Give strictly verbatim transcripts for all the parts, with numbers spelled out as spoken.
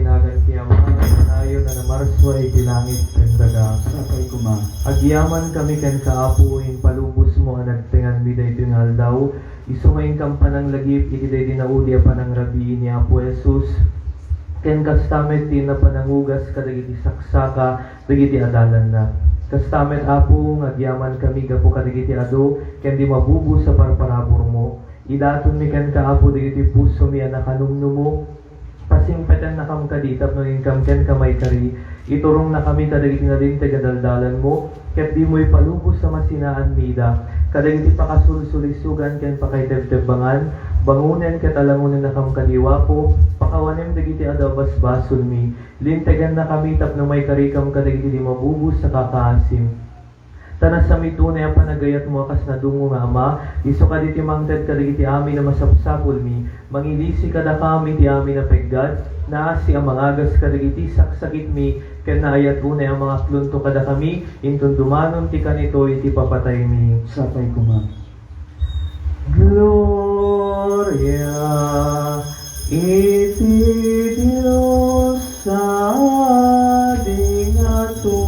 Nagan ti Ama, kanayon a namarsua iti langit ken daga. Sapay koma. Agyamankami kenka, Apo, impalubosmo a nagtenganmi daytoy nga aldaw, isu nga inkam pananglagip iti daydi naudi a panangrabii ni Apo Jesus, ken kasta met ti inna panangugas kadagiti saksaka dagiti adalanna. Kasta met, Apo, nga agyamankami gapu kadagiti adu ken di mabubos a parparaburmo. Idatonmi kenka, Apo, dagiti pusomi a nakanumnumo. Pasingpetennakam kadi tapno inkam kenka maikari. Iturongnakami kadagiti nalinteg a daldalanmo, ket dimo ipalubos a masinaanmi ida kadagiti pakasulsulisugan ken pakaitebtebbangan. Bangonen ket alangonennakam kadi, Apo, pakawanem dagiti adu a basbasolmi. Lintegennakami tapno maikarikam kadagiti di mabubos a kakaasim. Ta nasamit unay a panagayatmo a kas nadungngo nga Ama, isu kadi ti mangted kadagiti amin a masapsapulmi, mangilisi kadakami iti amin a peggad, naasi a mangagas kadagiti saksakitmi, ken naayat unay a mangaklonto kadakami, inton dumanon ti kanito iti papataymi. Sapay koma. Gloria iti Dios a adingato.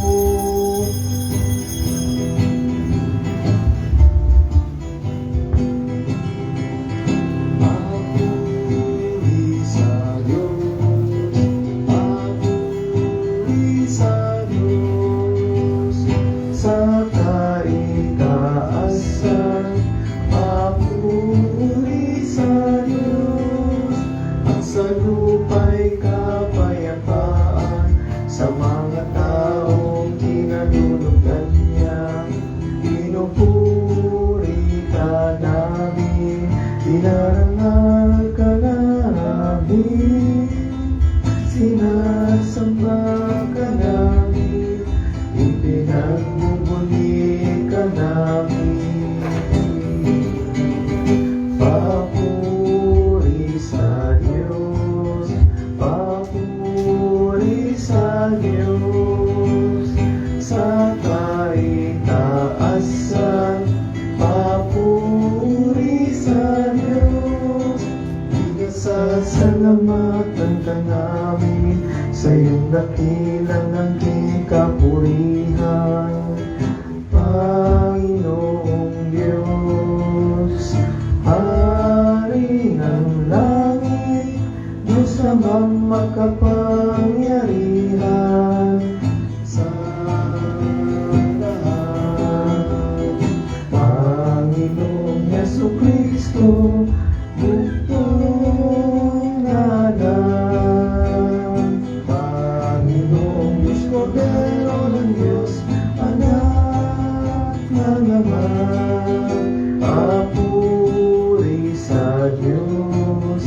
Mapuris a Dios, mapuris a Dios, saka itaasan. Mapuris a Dios, agsalupay kapayapaan sa mga taong kinalulugdan niya. Pinupuri ka namin, dinarangal ka namin, sinasamba ka namin, ipinagbubuni ka namin. Papuri sa Dios, papuri sa Dios, sa kaitaasan, papuri sa Dios. Pinasasalamatan ka namin sa iyong dakilang angking kapurihan. Panginoong Dios, Hari ng langit, Dios Amang makapangyarihan sa lahat. Panginoong Jesucristo, bugtong nga anak. Panginoong Diyos, Kordero ng Diyos, Anak ng Ama. Papuri sa Diyos,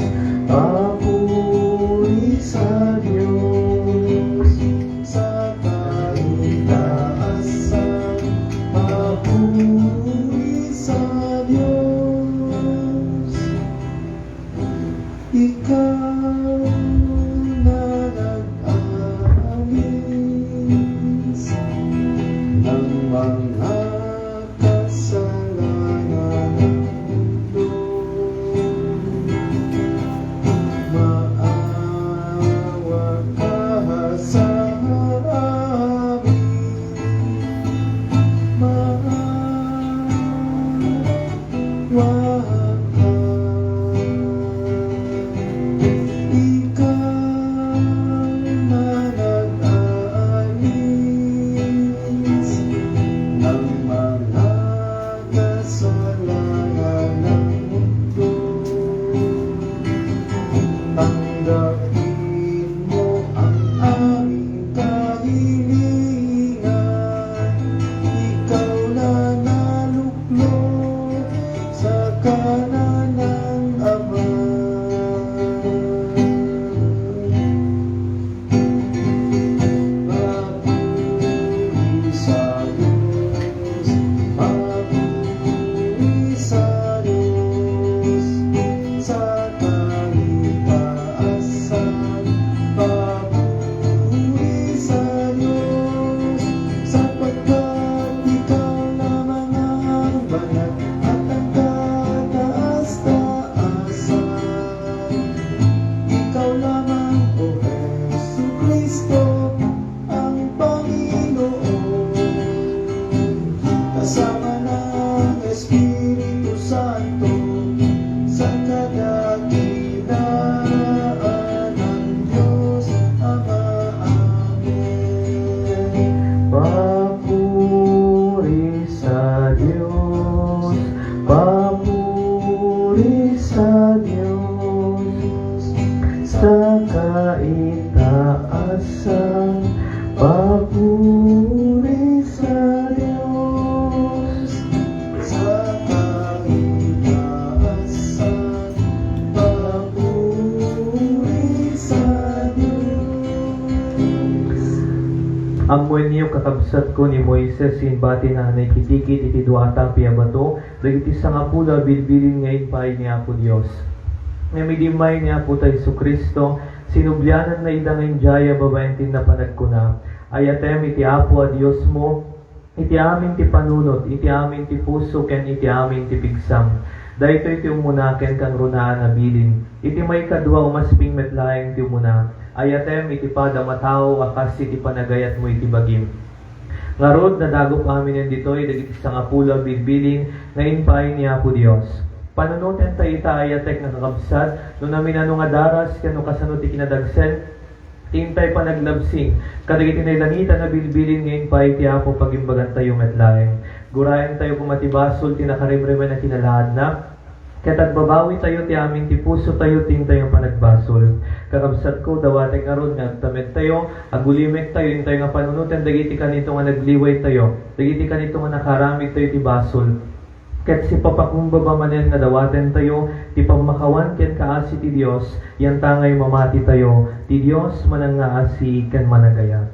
papuri sa Diyos, sa kaitaasan, papuri sa Diyos. Ikaw na nag-alis ng mga kasalanan ng mundo. Maawa ka sa amin. Maawa ka. Ikaw na nag-aalis Papuri sa Dios, sa kaitaasan, papuri sa Dios. Ammoenyo, kakabsatko, ni Moises imbatina a naikitikit iti dua a tapi a bato dagiti sangapulo a bilbilin nga impaay ni Apo Dios. Ngem idi immay ni Apo ta Jesu-Cristo, sinubliananna ida nga idiay a babaen ti inna panagkuna, "Ayatem iti Apo a Diosmo iti amin ti panunot, iti amin ti puso, ken iti amin ti pigsam." Daytoy ti umuna ken kangrunaan a bilin. Iti maikadua, umasping met laeng ti umuna, "Ayatem iti pada a matao a kas iti panagayatmo iti bagim." Ngarud, nadagop aminen ditoy dagiti sangapulo a bilbilin nga impaay ni Apo Dios. Panunotenta ita, ayatek nga kakabsat, no naminano nga daras ken no kasano ti kinadagsen, ti intay panaglabsing kadagiti nailangitan a bilbilin nga impaay ti Apo, pagimbagantayo met laeng. Guraentayo koma ti basol ti nakarimrimen a kinalaadna, ket agbabawitayo ti amin ti pusotayo ti intay nga panagbasol. Kakabsatko, dawatek ngarud nga agtamedtayo, agulimektayo, intay nga panunoten dagiti kanito nga nagliwaytayo, dagiti kanito nga nakaaramidtayo ti basol. Ket sipapakumbaba manen nga dawatentayo ti pammakawan ken kaasi ti Dios, yantangay mamatitayo, ti Dios manangngaasi ken managayat.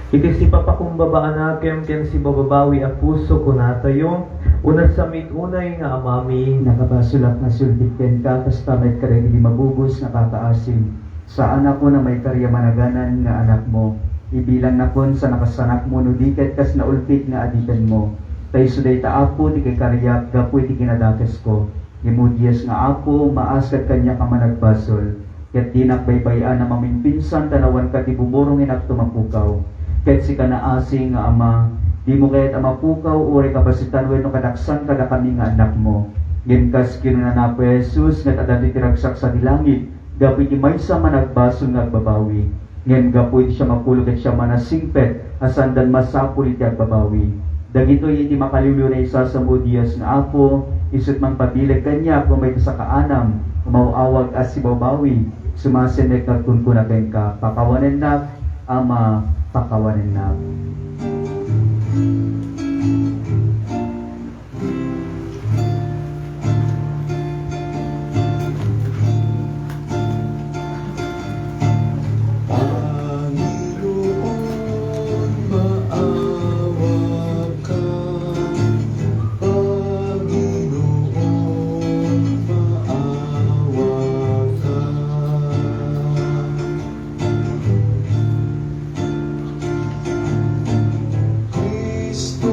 Iti sipapakumbaba a nakem ken sibababawi a puso, kunatayo, Unasam met unay nga Amami. Nakabasolak nga sulbit kenka, kasta met kadagiti mabubos nga kakaasim. Saanakon a maikaria managanan nga anakmo. Ibilangnakon sa nakasanakmo no di ket kas naulpit nga adipenmo. Ta isu dayta, Apo, ti kaikariak gapu iti kinadakesko. Ngem, O Dios nga Apo, maas kad kaniak a managbasol, ket dinak baybay-an a maminpinsan ta nawanka ti bumurong nga inakto mapukaw. Ket sika naasi nga Ama, dimo kayat a mapukaw uray kabasetan wenno kadaksan kadakami nga annakmo. Ngem kas kinuna ni Apo Jesus, nga adda ti ragsak sadi langit gapu iti maysa a managbasol nga agbabawi. Ngem gapu iti siam a pulo ket siam a nasingpet a saanda masapul iti agbabawi. Dagitoy iti makaliwliw nga isasamo, Dios nga Apo, isut' mangpabileg kaniak no maysa a kaanam, umaw-awag a sibabawi, sumasennek nga agkunkuna kenka, pakawanennak, Ama, pakawanennak. Panginoon, maawa ka. Panginoon, maawa ka. Kristo,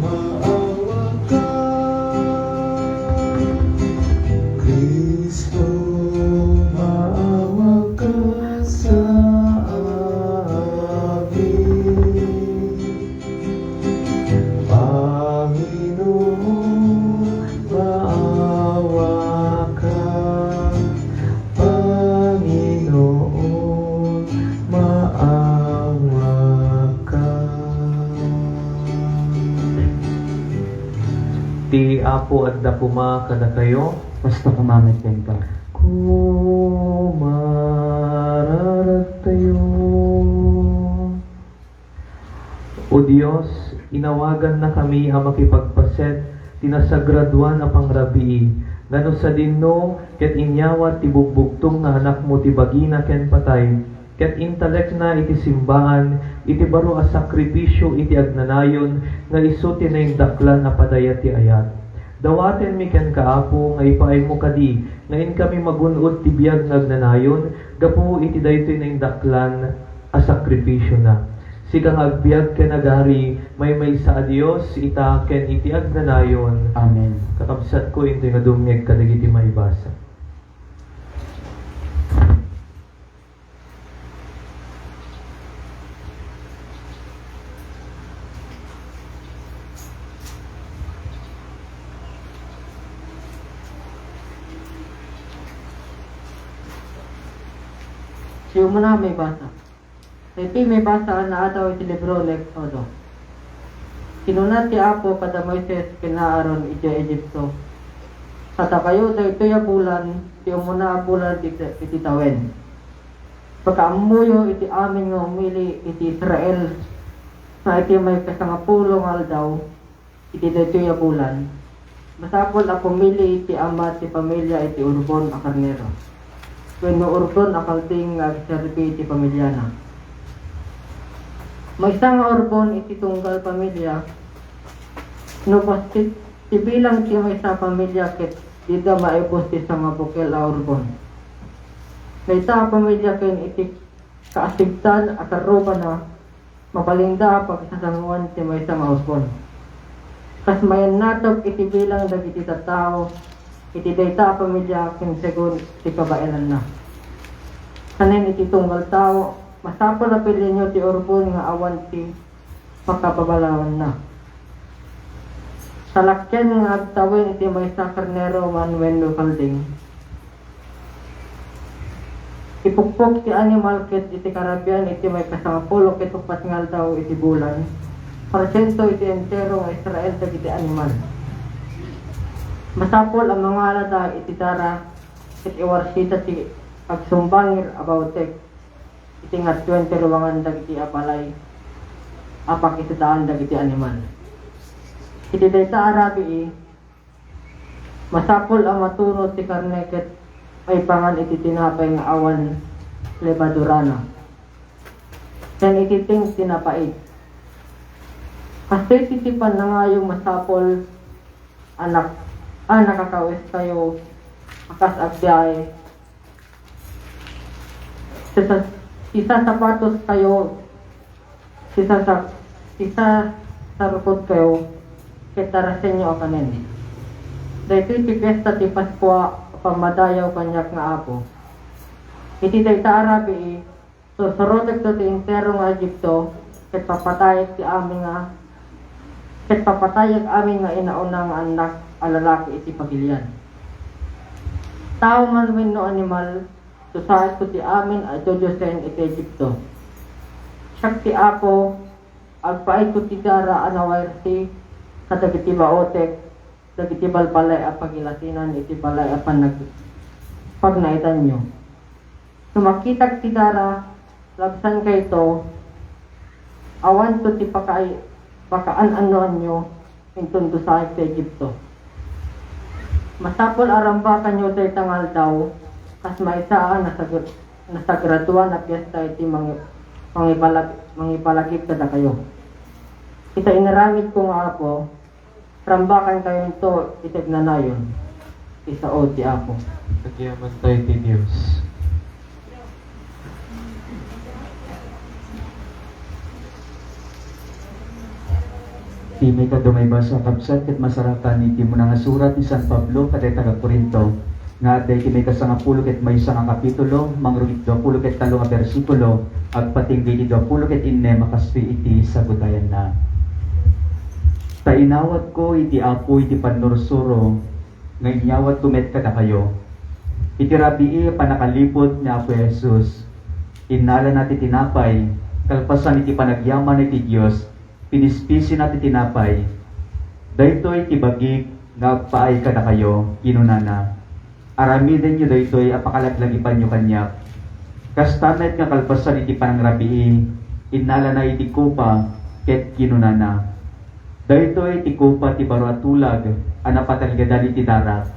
maawa ka. Kristo, maawa ka sa amin. Panginoon, maawa ka. Panginoon, maawa ka. Ti Apo adda koma kadakayo. Kasta koma met kenka. Kumararagtayo. O Dios, inawagannakami a makipagpaset ti nasagradoan a pangrabii, nga no sadino ket inyawat ti bugbugtong nga Anakmo ti bagina ken patay, ket intalekna iti simbaan iti baro a sakrifisio iti agnanayon nga isu ti naindaklan a padaya ti ayat. Dawatenmi kenka, Apo, nga ipaaymo kadi nga inkami magun-od ti biag nga agnanayon gapu iti daytoy naindaklan a sakrifisiona. Sika nga agbiag ken agari, maymaysa a Dios, ita ken iti agnanayon. Amen. Kakabsatko, intoy nga dumngeg kadagiti maibasa. Siya umuna maibasa. Daytoy maibasa a naadaw iti libro ti Exodo. Kinuna ti Apo kada Moises ken Aaron idiay Egipto, Kadakayo daytoy a bulan, ti umuna a bulan ti, ti tawen. Pakaammoyo iti amin nga umili iti Israel, nga iti maikasangapulo nga aldaw, iti daytoy a bulan, masapul a pumili ti ama ti familia iti urbon a karnero wenno urbon a kalding nga agserbi iti familiana. Maysa nga urbon iti tunggal familia, no bassit ti bilang ti maysa a familia ket dida maibus ti sangabukel a urbon. Dayta a familia ken iti kaasigtan a tarrubana, mabalinda a pagsasangoan ti maysa nga urbon. Kas mayannatog iti bilang dagiti tattao iti dayta a familia ken segun ti kabaelanna. Kanen iti tunggal tao, masapul a pilienyo ti urbon nga awan ti pakababalawanna. Talakyan nga agtawen iti maysa a karnero man wenno kalding. Ipukpok ti animal ket iti karabian iti maikasangapulo ket uppat nga aldaw iti bulan, porsiento iti entero nga Israel dagiti animal. Masapul a mangalada iti dara ket iwarsita ti agsumbangir a bawtek iti ngatuen ti ruangan dagiti a balay a pakisudaan dagiti animal. Iti dayta a rabii, masapul a matuno ti karne ket maipangan iti tinapay nga awan lebadurana, ken iti ting ti napait. Kastoy ti pannangayo masapul a nak-, a nakakaweskayo a kas agbiay, sisa-, sisasapatoskayo, sisasa-, sisasarkodkayo, ket tarasenyo a kanen. Daytoy ti fiesta ti Paskua a pammadayaw kaniak nga Apo. Iti dayta a rabii, sursurotekto ti entero nga Egipto, ket papatayek ti amin nga, ket papatayek amin nga inauna nga annak a lalaki iti pagilian. Tao man wenno animal, susaetko ti amin a diodiosen iti Egipto. Siak ti Apo, agpaayko ti dara a nawarsi kadagiti baotek, dagiti balbaliw a pagilasinan iti balay a panag-, pagnaetanyo. No makitak ti dara, labsankayto, awanto ti pakaay-, pakaanannoanyo inton dusaek ti Egipto. Masapul a rambakanyo dayta nga aldaw, kas maysa a nasag-, nasagradoan a fiesta iti mangi-, mangibalag-, mangipalagip kadakayo. Ita inaramidko nga Apo, rambakankayo iti agnanayon ti sao ti Apo. Agyamankay ti Dios. Ti maikadua nga ibasa, kabsat, ket masarakan iti umuna nga surat ni San Pablo kadagiti taga-Corinto, nga adda iti maikasangapulo ket maysa nga kapitulo, mangrugi iti duapulo ket tallo nga bersikulo, agpatingga iti duapulo ket innem a kastoy iti sagutayanna. Ta inawatko iti Apo iti pannursuro nga inyawatko met kadakayo. Iti rabii a pannakaliput ni Apo Jesus, innalana ti tinapay, kalpasan iti panagyamanna iti Dios, pinispisina ti tinapay. "Daytoy ti bagik nga agpaay kadakayo," kinunana. "Aramidenyo daytoy a pakalaglagipanyo kaniak." Kasta met nga kalpasan iti panangrabii, innalana iti kopa ket kinunana, "Daytoy ti kopa ti baro a tulag a napatalgedan iti darak.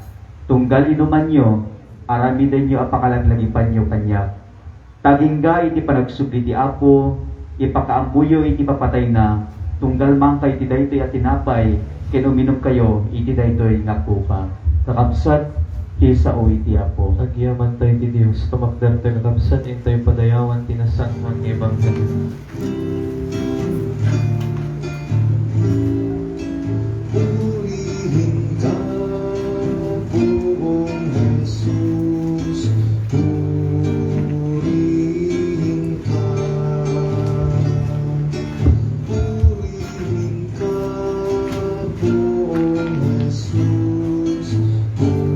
Tunggal inumanyo, aramidenyo a pakalaglagipanyo kaniak. Ta agingga iti panagsubli ti Apo, ipakaammoyo iti papatayna, tunggal maankayo iti daytoy a tinapay ken uminumkayo iti daytoy nga kopa." Kakabsat, ti sao iti Apo. Agyamankay ti Dios. Tumakderta, kakabsat, intayo padayawan ti nasantoan nga ebanghelio. Purihinka, Poong Jesus, purihinka. Purihinka, Poong Jesus, purihinka.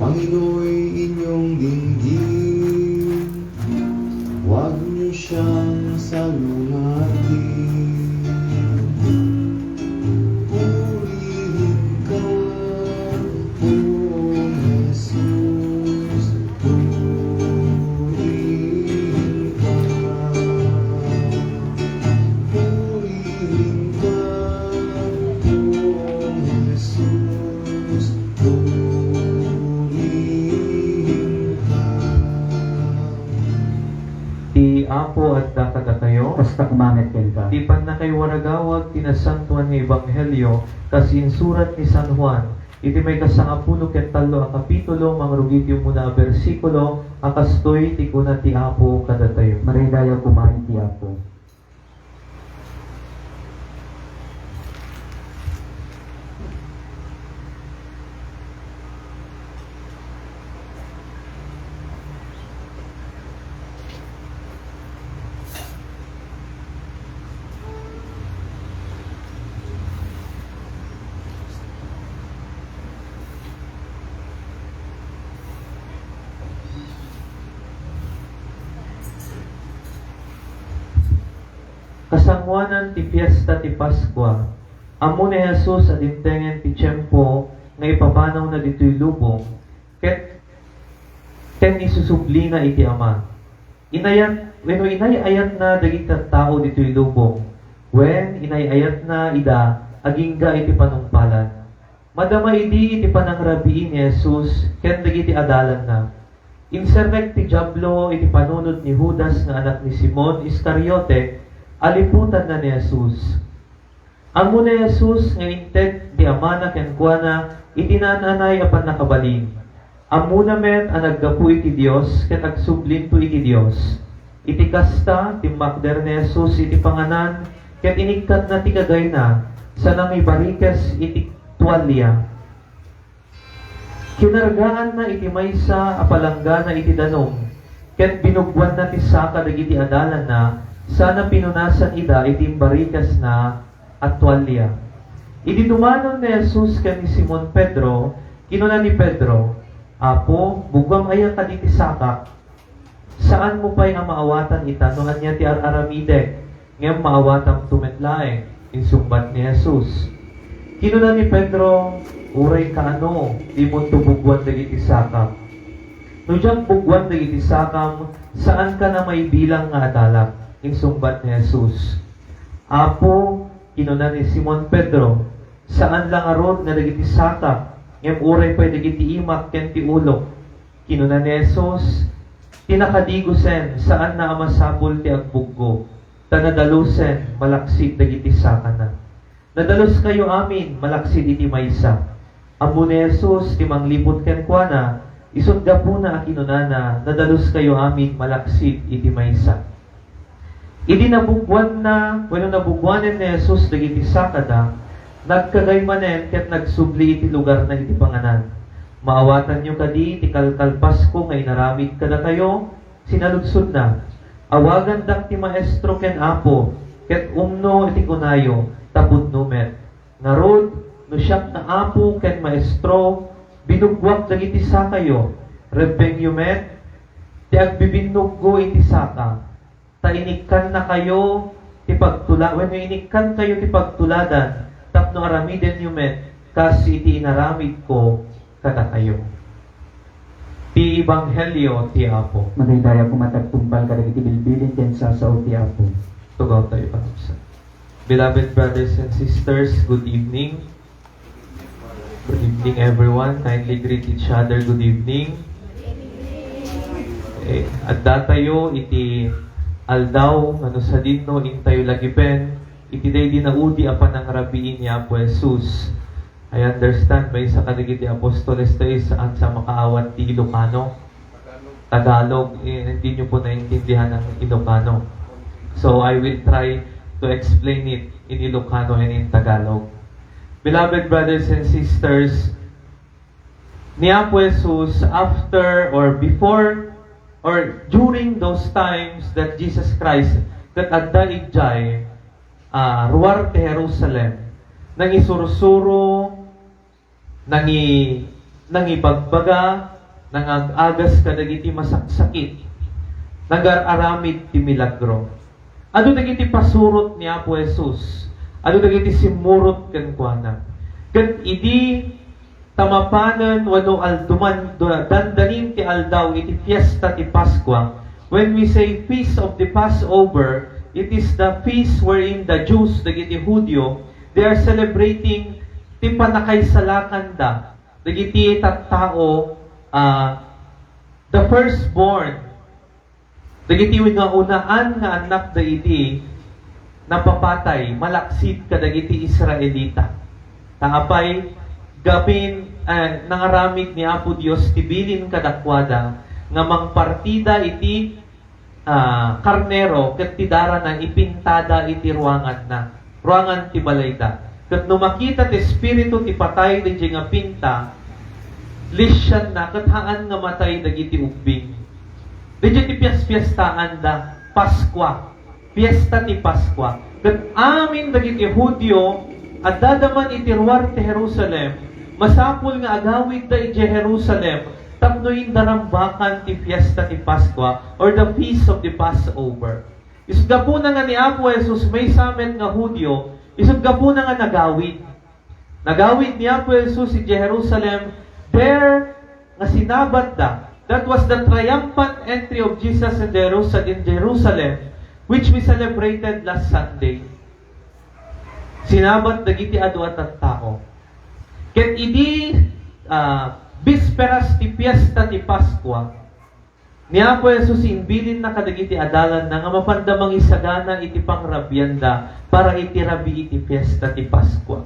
Panginoy, inyo Ti Apo adda kadakayo. Kasta koma met kenka. Ti pannakaiwaragawag ti nasantoan nga ebanghelio kas insurat ni San Juan, iti maikasangapulo ken tallo a kapitulo, mangrugi ti umuna a bersikulo, a kastoy ti kuna ti Apo kadatayo. Madaydayaw koma iti Apo. Kasangoanan ti fiesta ti Paskua, ammo ni Jesus a dimtengen ti tiempo nga ipapanawna ditoy lubong, ket ken isusublina iti Ama. Inayat, wenno inay-ayatna dagiti tattao ditoy lubong, wen inay-ayatna ida agingga iti panungpalan. Madama idi iti panangrabii ni Jesus ken dagiti adalanna. Inserrek ti Diablo iti panunot ni Judas nga anak ni Simon Iscariote a liputanna ni Jesus. Ammo ni Jesus nga inted ti Amana kenkuana iti naan-anay a pannakabalin. Ammona met a naggapu iti Dios ket agsublinto iti Dios. Iti kasta, timmakder ni Jesus iti panganan ket inikkatna ti kagayna sa nangibarikes iti tualia. Kinargaanna iti maysa a palanggana iti danum, ket binuggoanna ti saka dagiti adalanna sana pinunasan ida iti imbarikesna a tualia. Idi dumanon ni Jesus ken ni Simon Pedro, kinuna ni Pedro, "Apo, buggoam aya kadi ti sakak? Saanmo pay a maawatan ita no ania ti ar-aramidek, ngem maawatanto met laeng," insungbat ni Jesus. Kinuna ni Pedro, "Uray kaano, dimonto buggoan dagiti sakak. No diak buggoan dagiti sakam, saankan a maibilang nga adalak," insungbat ni Jesus. "Apo," kinuna ni Simon Pedro, "saan la ngarud nga dagiti sakak, ngem uray pay dagiti imak ken ti ulok." Kinuna ni Jesus, "Ti nakadigosen, saanna a masapul ti agbuggo, ta nadalusen malaksid dagiti sakana. Nadaluskayo amin malaksid iti maysa." Ammo ni Jesus ti mangliput kenkuana, isut' gapuna a kinunana, "Nadaluskayo amin malaksid iti maysa." Idi nabuggoanna, wenno nabuggoanen ni Jesus dagiti sakada, nagkagay manen ket nagsubli iti lugarna iti panganan. "Maawatanyo kadi ti kalkalpasko nga inaramid kadakayo?" sinaludsodna. "Awagandak ti Maestro ken Apo, ket umno iti kunayo, ta pudno met. Ngarud, no siak nga Apo ken Maestro, binuggoak dagiti sakayo. Rebbengyo met ti agbibinnuggo iti saka, ta inikkannakayo ti pagtula-, wenno inikkankayo ti pagtuladan tapno aramidenyo met kas iti inaramidko kadakayo." Ti Ebanghelio ti Apo. Madaydayaw koma ti agtungpal kadagiti bilbilin ken sasao ti Apo. Tugawtayo, panuksa. Beloved brothers and sisters, good evening. Good evening, everyone. Kindly greet each other. Good evening. Eh, addatayo iti aldaw nga no sadino, intayo lagipen iti daydi naudi a panangrabii ni Apo Jesus. I understand, maysa kadagiti apostoles tayo, saan sa makaawat ti Ilocano. Tagalog, eh, hindi nyo po naintindihan ang Ilocano. So, I will try to explain it in Ilocano and in Tagalog. Beloved brothers and sisters, ni Apo Jesus, after or before or during those times that Jesus Christ, that adda idiay, ah, ruar ti Jerusalem, nangisursuro, nangi-, nangibagbaga, nangag-agas kadagiti masaksakit, nagar-aramid ti milagro. Adu dagiti pasurot ni Apo Jesus, adu dagiti simmurot kenkuana. Ket idi ta mapanen wenno alduman, dandanin ti aldaw iti fiesta ti Paskua. When we say Feast of the Passover, it is the feast wherein the Jews, dagiti Judio, they are celebrating ti pannakaisalakanda dagiti tattao, ah, the firstborn, dagiti nga unaan nga annakda idi napapatay malaksid kadagiti Israelita. Ta apay, gamin, eh, nangaramid ni Apo Dios ti bilin kadakuada nga mangpartida iti ah, karnero ket ti darana ipintada iti ruanganna, ruangan ti balayda. Ket no makita ti espiritu ti patay daydiay nga pinta, lisianna ket haan nga matay dagiti ubbing. Daydiay ti piaspiestaanda, Paskua, fiesta ti Paskua. Ket amin dagiti Judio, addada man iti ruar ti Jerusalem, masapul nga agawidda idiay Jerusalem tapno indarambakan ti fiesta ti Paskua or the feast of the Passover. Isut' gapuna nga ni Apo Jesus maysa met nga Judio, isut' gapuna nga nagawid. Nagawid ni Apo Jesus idiay Jerusalem, there nga sinabatda. That was the triumphant entry of Jesus in Jerusa-, in Jerusalem, which we celebrated last Sunday. Sinabat dagiti adu a tattao. Ket idi, ah, bisperas ti fiesta ti Paskua, ni Apo Jesus imbilinna kadagiti adalanna nga mapanda mangisagana iti pangrabianda para iti rabii ti fiesta ti Paskua.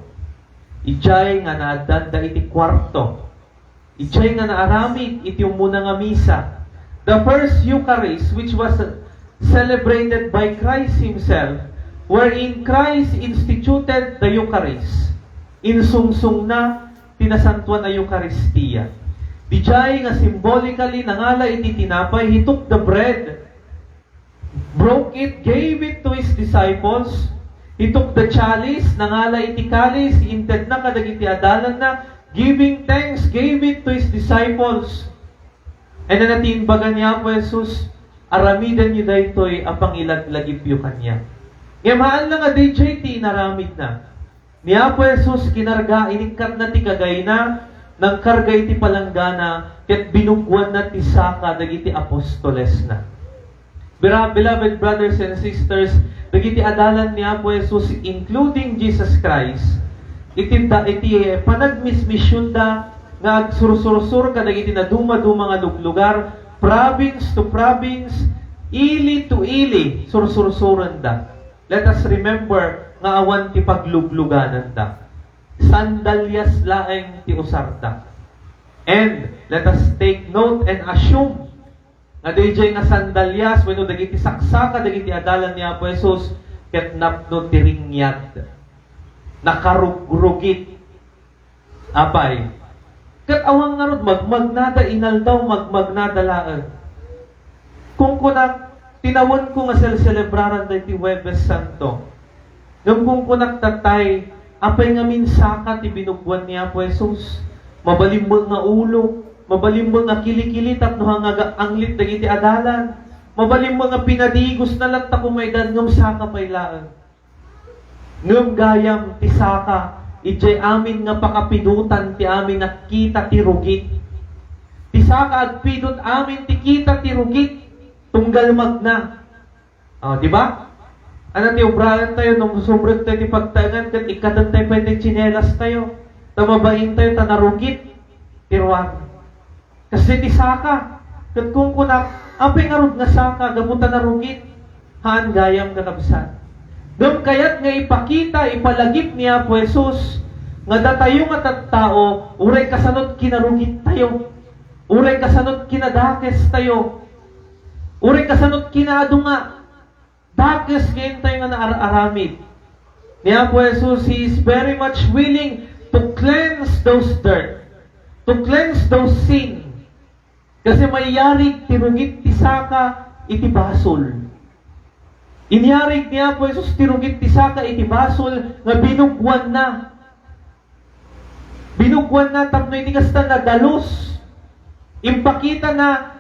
Idiay nga naaddanda iti kuarto. Idiay nga naaramid iti umuna nga misa, the first Eucharist, which was celebrated by Christ Himself, wherein Christ instituted the Eucharist. Insungsongna ti Nasantoan a Eukaristia. Didiay nga symbolically nangala iti tinapay, He took the bread, broke it, gave it to His disciples. He took the chalice, nangala iti kalis, intedna kadagiti adalanna, giving thanks, gave it to His disciples. And then, ti imbaga ni Apo Jesus, "Aramidenyo daytoy a pangilaglagipyo kaniak." Ngem haan la nga daydiay ti inaramidna. Ni Apo Jesus, kinarga, inikkatna ti kagayna, nangkarga iti palanggana, ket binuggoanna ti saka dagiti apostolesna. Bira-, beloved brothers and sisters, dagiti adalan ni Apo Jesus, including Jesus Christ, iti da-, iti panagmismisionda nga agsursursor kadagiti nadumaduma nga luglugar, province to province, ili to ili, sursursurenda. Let us remember nga awan ti pagluglugananda. Sandalias laeng ti usarda. And let us take note and assume nga daydiay nga sandalias wenno dagiti saksaka dagiti adalan ni Apo Jesus ket napno ti ringyad. Nakarugrugit. Apay, ket awan ngarud magmagnada, inaldaw magmagnada laeng. Kunkunak, tinawenko nga selselebraran daytoy Huwebes Santo. Ngem kunkunak tattay, apay ngamin saka ti binuggoan ni Apo Jesus? Mabalin met nga ulo, mabalin met nga kilikili tapno hangaga anglit dagiti adalan. Mabalin met nga pinadigosna latta koma idan ngem saka pay laeng. Ngem gayam ti saka, idiay amin nga pakapidotan ti amin a kita ti rugit. Ti saka agpidot amin ti kita ti rugit, tunggal magna. Ah, di ba? Ano ti obraen tayo, no sumrek tayo ti pagtaengan, ket ikkaten tayo pay ti tsinelas tayo. Ta mabain tayo, ta narugit ti ruar. Kasdi ti saka. Ket kunkunak, apay ngarud nga saka, gapu ta narugit? Haan gayam, kakabsat. Ngem kayat nga ipakita, ipalagip ni Apo Jesus, nga datayo nga tattao, uray kasanot kinarugit tayo, uray kasanot kinadakes tayo, uray kasanot kinaadunga, dakes nga intayo nga naar-aramid. Ni Apo Jesus, He is very much willing to cleanse those dirt, to cleanse those sin. Kasi mayarig ti rugit ti saka iti basol. Inyarig ni Apo Jesus ti rugit ti saka iti basol nga binugwanna. Binugwanna tapno iti kasta nadalus. Impakitana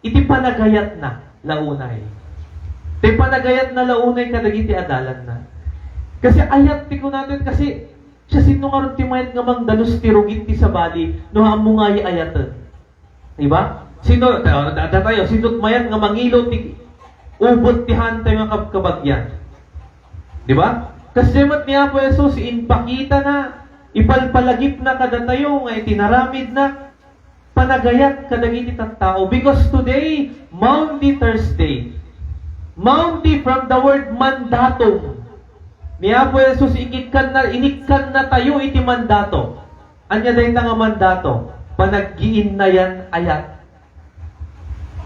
iti panagayatna la unay. Ti panagayatna la unay kadagiti adalanna. Kasi ayat ti kunana, kasi siasino ngarud ti mayat nga mangdalus ti rugit ti sabali no ammo nga ay-ayaten? Di ba? Sino, da-, da-, datayo, sino ti mayat nga mangilo ti ubot ti haantayo nga kab-, kabagyan? Di ba? Kasdiay met ni Apo Jesus, impakitana Ipalpalagipna kadatayo nga iti naramidna, panagayat kadagiti tattao. Because today, Maundy Thursday. Maundy from the word mandatum. Ni Apo Jesus, ikikkanna, inikkannatayo iti mandato. Ania dayta nga mandato? Panaggiinnayan ayat.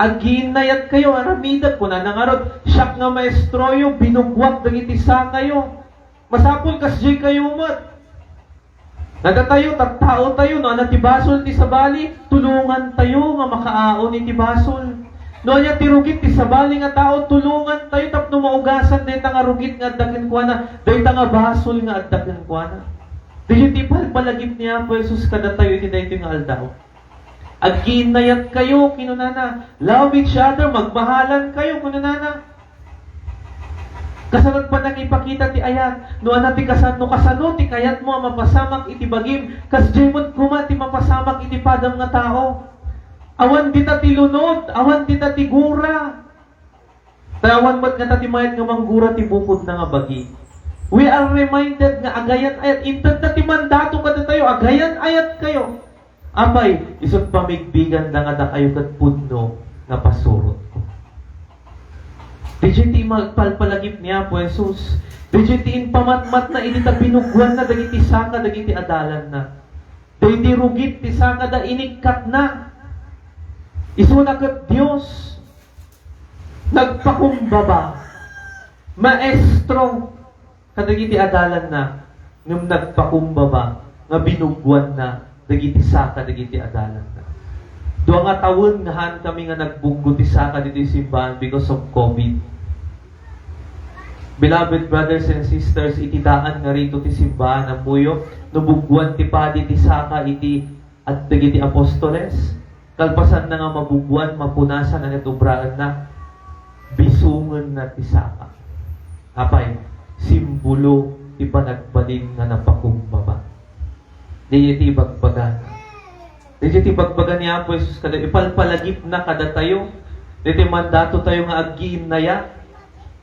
Aggiinnayat kayo, aramidek, kunana ngarud, "Siak nga maestroyo, binugwak dagiti sakayo." Masapul kasdi kayo met. Nadatayo, tattao tayo, no ania ti basol ti sabali, tulongan tayo nga makaaon iti basol. No ania ti rugit ti sabali nga tao, tulongan tayo tapno maugasan dayta nga rugit nga adda kenkuana, dayta nga basol nga adda kenkuana. Daytoy ti palpalagip ni Apo Jesus kadatayo iti daytoy nga aldaw. "Aggiinnayat kayo," kinunana. "Love each other, magmahalan kayo," kinunana. Kasano panangipakita ti ayat? No ania ti kasan-, no kasano ti kayatmo a mapasamak iti bagim, kasdiay met koma ti mapasamak iti padam nga tao. Awan dita ti lunod, awan dita ti gura. Ta awan met ngata ti mayat nga manggura ti bukodna nga bagi. We are reminded nga agayan-ayat, intedna ti mandato kadatayo, agayan-ayat kayo. Apay, isu't pamigbiganda nga dakayo ket pudno nga pasurotko. Daydiay ti magpalpalagip ni Apo Jesus. Daydiay ti impamatmatna idi ta binugwanna dagiti saka dagiti adalanna. Daydi rugit ti sakada inikkatna. Isuna ket Dios. Nagpakumbaba, maestro kadagiti adalanna, ngem nagpakumbaba nga binugwanna dagiti saka dagiti adalanna. Dua nga tawen nga haan kami nga nagbuggo ti saka ditoy simbahan because of covid. Beloved brothers and sisters, iti daan nga rito ti simbahan, ammoyo, no bugwan ti padi ti saka iti at dagiti apostoles, kalpasanna nga mabugwan, mapunasan a nagtubraenna, bisungenna ti saka. Apay, simbolo ti panagbalin nga napakumbaba. Daydiay ti ibagbaga. Daydiay ti ibagbaga ni Apo Jesus kada ipalpalagipna kadatayo. Daydiay mandato tayo nga aggiinnaya,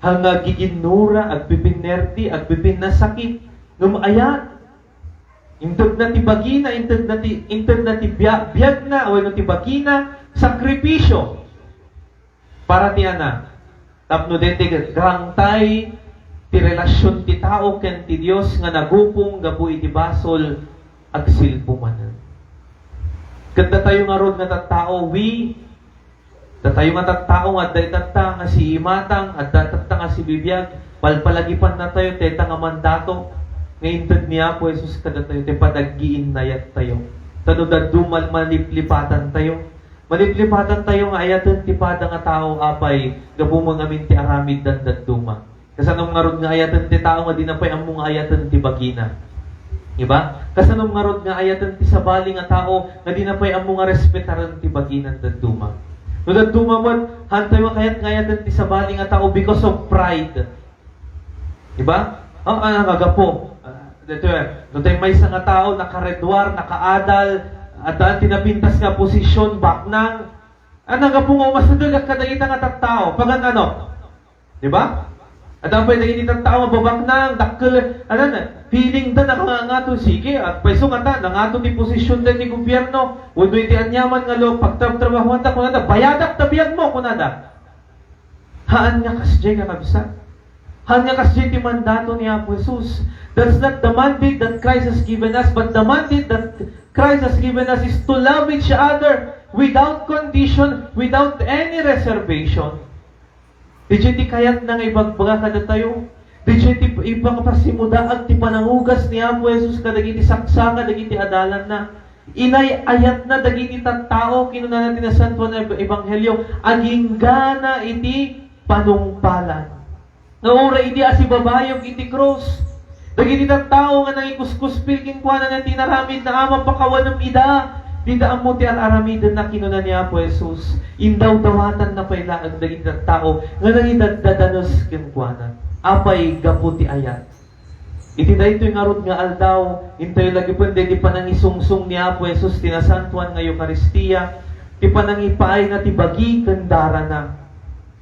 nga agiginnura, agpipinnerti, agpipinnasakit. Ngem ayat, Intedna ti bagina, intedna ti, intedna ti bia-, biagna, wenno ti bagina, sakripisyo para ti anak. Tapno daytoy grangtay ti relasyon ti tao ken ti Dios nga nagupong gapu iti basol, agsilpo manen. Ket datayo ngarud nga tattao, we Datayo nga tattao nga adda itatta nga siimatang, adda itatta nga sibibiag, palpalagipannatayo dayta nga mandato nga inted ni Apo Jesus kadatayo, ti panaggiinnayattayo. Ta no dadduma, maliplipatantayo. Maliplipatantayo nga ayaten ti pada nga tao, apay, gapu ngamin ti aramiddan dadduma. Kasanom ngarud nga ayaten ti tao nga dina pay ammo nga ayaten ti bagina? Diba? Kasanom ngarud nga ayaten ti sabali nga tao nga dina pay ammo nga respetaren ti baginan dadduma? No dadduma met, haantayo nga kayat nga ayaten ti sabali nga tao because of pride. Diba? Oh, ano nga gapu? Ah, dito, eh. No tay maysa nga tao, nakareduar, nakaadal, adda ti napintas nga posisyon, baknang. Ano gapu nga umasideg kadagita nga tattao? Pagan ano? Di ba? Adda pay dagiti tattao nga babaknang, dakkel, anan, feeling da nakangangato, sige, agpayso ngata, nangato ti posisyon da ti gobierno, wenno iti aniaman nga lo-, pagtrabtrabahoan da, kunada, "Bayadak ta biag mo," kunada. Haan nga kasdiay, kakabsat. Haan nga kasdiay ti mandato ni Apo Jesus. That's not the mandate that Christ has given us, but the mandate that Christ has given us is to love each other without condition, without any reservation. Daydiay ti kayatna nga ibagbaga kadatayo. Daydiay ti ipakapasimudaag ti panangugas ni Apo Jesus kadagiti saksaka dagiti adalanna. Inay-ayatna dagiti tattao, kinunana ti Nasantoan a Ebanghelio, aginggana iti panungpalan. Nga uray idi asibabayog iti krus, dagiti tattao nga nangikuskuspil kenkuana nga ti inaramidna a mapakawanem ida, dida ammo ti ar-aramidenna, kinuna ni Apo Jesus. Indawdawatanna pay laeng dagiti tattao nga nangidaddadanes kenkuana. Apay gapu ti ayat? Iti daytoy ngarud nga aldaw, intayo lagipen daydi panangisungsong ni Apo Jesus ti nasantoan nga Eukaristia, ti panangipaayna ti bagi ken darana.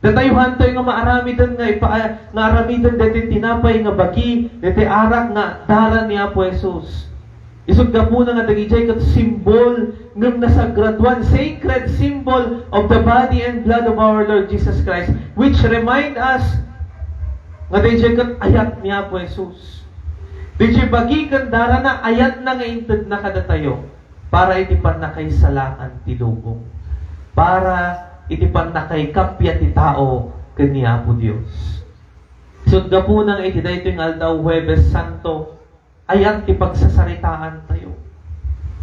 Datayo haantayo nga maaramiden nga ipa-, nga aramiden daytoy tinapay nga bagi, daytoy arak nga dara ni Apo Jesus. Isut' gapuna nga dagidiay ket simbol ngem nasagraduan, sacred symbol of the body and blood of our Lord Jesus Christ, which remind us nga dagidiay ket ayat ni Apo Jesus. Dagidiay bagi ken darana, ayatna nga intedna kadatayo para iti pannakaisalakan ti lubong, para iti pannakaikappia ti tao ken ni Apo Dios. Isut' gapuna nga iti daytoy nga aldaw, Huwebes Santo, ayat ti pagsasaritaantayo.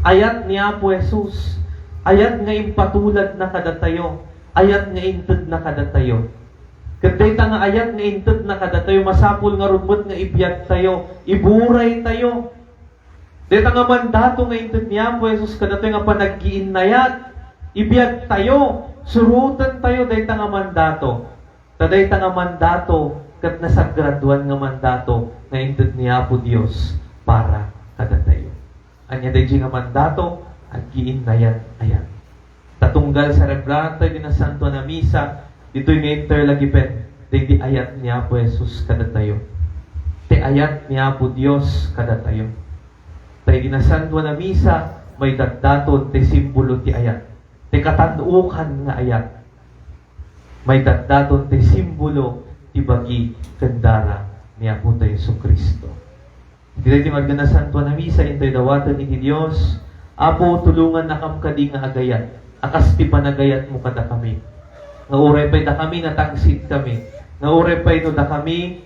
Ayat ni Apo Jesus. Ayat nga impatuladna kadatayo. Ayat nga intedna kadatayo. Ket dayta nga ayat nga intedna kadatayo, masapul ngarud met nga ibiagtayo, iburaytayo. Dayta nga mandato nga inted ni Apo Jesus kadatayo nga panaggiinnayat, ibiagtayo, surotentayo dayta nga mandato. Ta dayta nga mandato ket nasagraduan nga mandato nga inted ni Apo Dios para kadatayo. Ania daydi nga mandato? Aggiinnayat-ayat. Ta tunggal selebranta iti Nasantoan a Misa, ditoy nga interlagipen daydi ayat ni Apo Jesus kadatayo. Ti ayat ni Apo Dios kadatayo. Ta iti Nasantoan a Misa, maidatdaton ti simbolo ti ayat. Ti katan-okan nga ayat. Maidatdaton ti simbolo ti bagi ken dara ni Apotayo Jesu-Cristo. Iti daydi nga Nasantoan a Misa, intoy dawaten iti Dios, Apo, tulongannakam kadi nga agayat a kas ti panagayatmo kadakami. Nga uray pay dakami natangsitkami, nga uray pay no dakami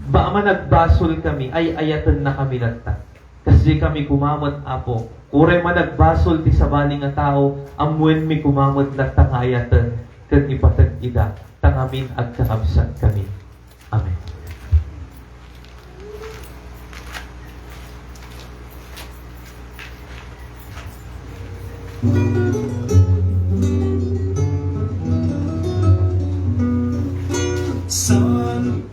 ba-, managbasolkami, ay-ayatennakami latta. Kasdi kami koma met, Apo. Uray managbasol ti sabali nga tao, ammoenmi koma met latta nga ayaten ken ipateg ida, ta ngamin agkakabsatkami. Amen. San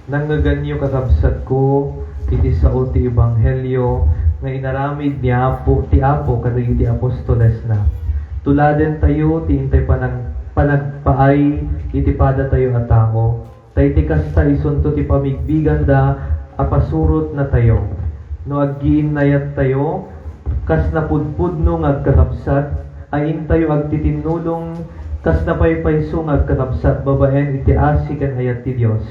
Nangngeganyo, kakabsatko, iti sao ti ebanghelio nga inaramid ni Apo, ti Apo kadagiti apostolesna. Tuladentayo ti intay panag-, panagpaay iti padatayo a tao. Ta iti kasta, isunto ti pamigbiganda a pasurotnatayo. No aggiinnayattayo, kas napudpudno nga agkakabsat, a intayo agtitinnulong kas napaypayso nga agkakabsat babaen iti asi ken ayat ti Dios.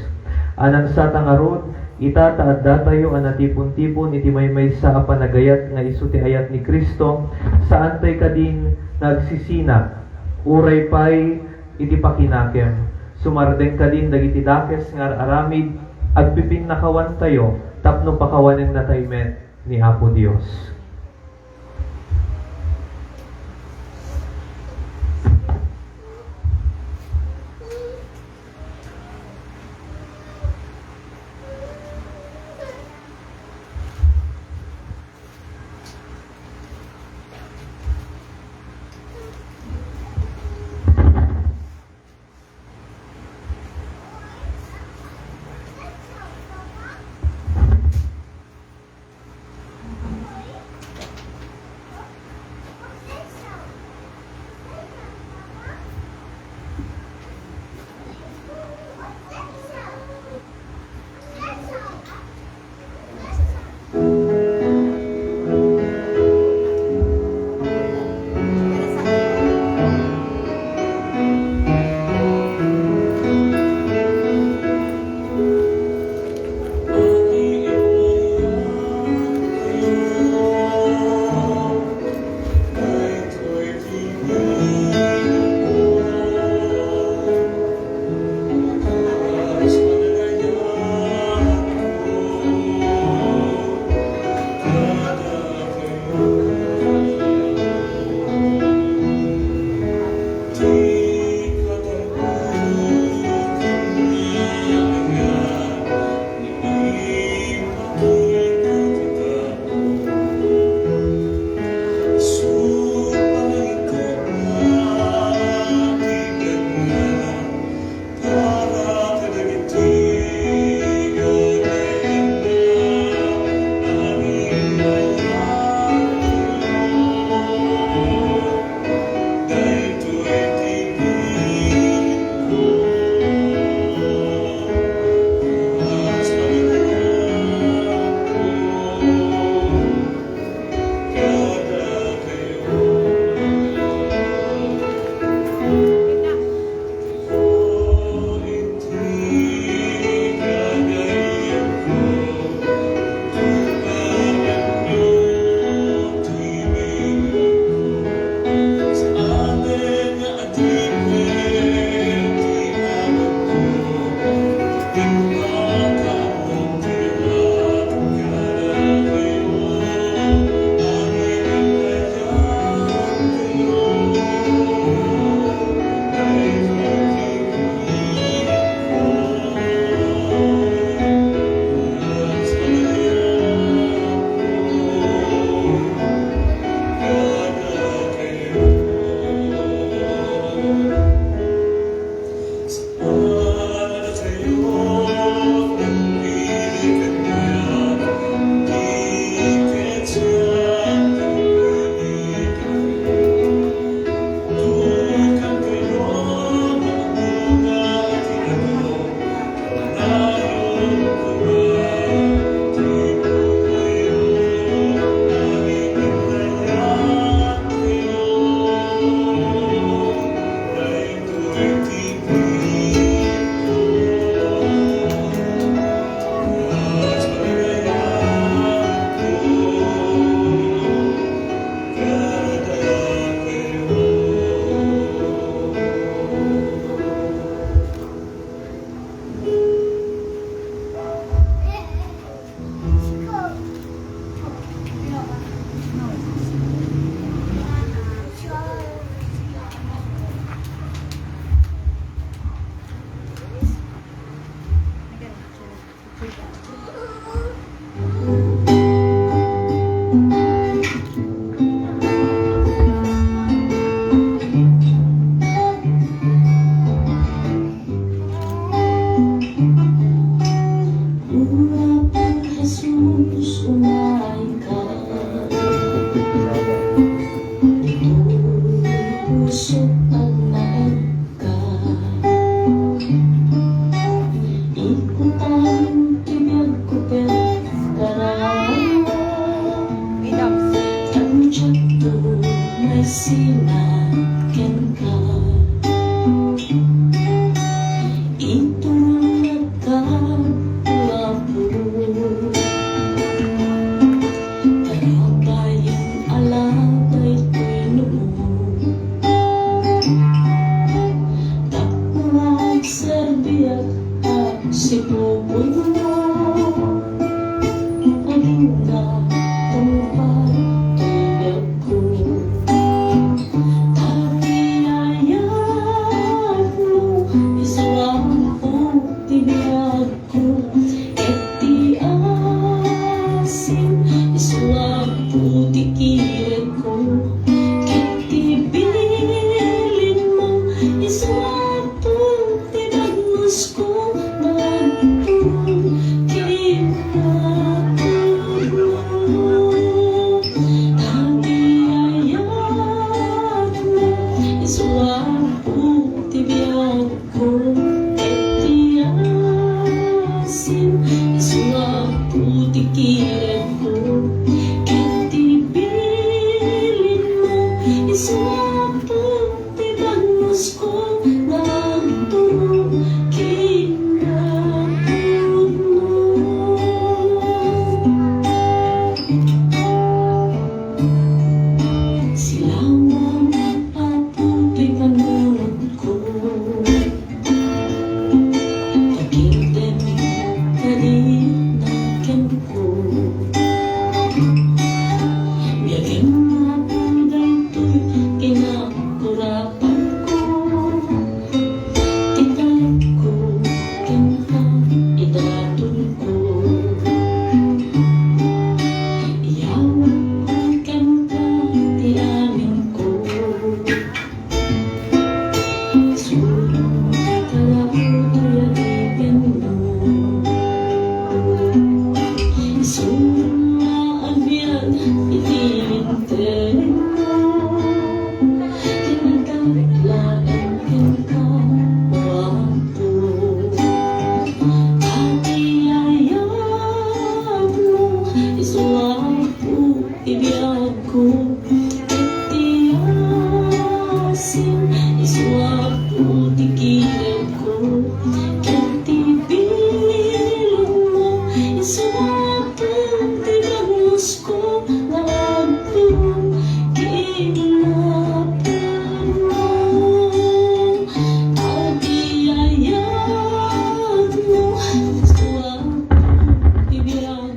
A nangsata ngarud, ita ta addatayo a natipon-tipon iti maymaysa a panagayat nga isu ti ayat ni Cristo, saantay kadin nga agsisina, uray pay iti pakinakem. Sumardeng kadin dagiti dakes nga ar-aramid, agpipinnakawantayo tapno pakawanennatay met ni Apo Dios. Sina kenka, iturongka, Apo. Taratayen ala daytoy noo. Tapno agserbiak a sipuponmo. Aduna tungpal ti biagko. Ta ti ayatmo isu Apo ti biagko, ket ti asin isu Apo ti kirekko, ket ti bilinmo isu Apo ti bagnusko nga agturong ken napudno. Ta ti ayatmo isu Apo ti biagko, ket ti asin isu Apo ti kirekko, ket ti bilinmo isu Apo ti bagnusko nga agturong ken napudno. Silaoam, Apo, toy panunotko. Pakitdem kadi kenko. Biagem, Apo, daytoy kinakurapanko. Ti talekko kenka, idatonko. Iyawatko kenka ti aminko. Isurom kada adtoy adipenmo. Isurom nga agbiag iti linterenmo. Ket aglaeng kenka, O Apo. Ta ti ayatmo isu Apo ti biagko, ket ti asin isu Apo ti kirekko, ket ti bilinmo isu Apo ti bagnusko nga agturong ken napudno. Ta ti ayatmo isu Apo ti biag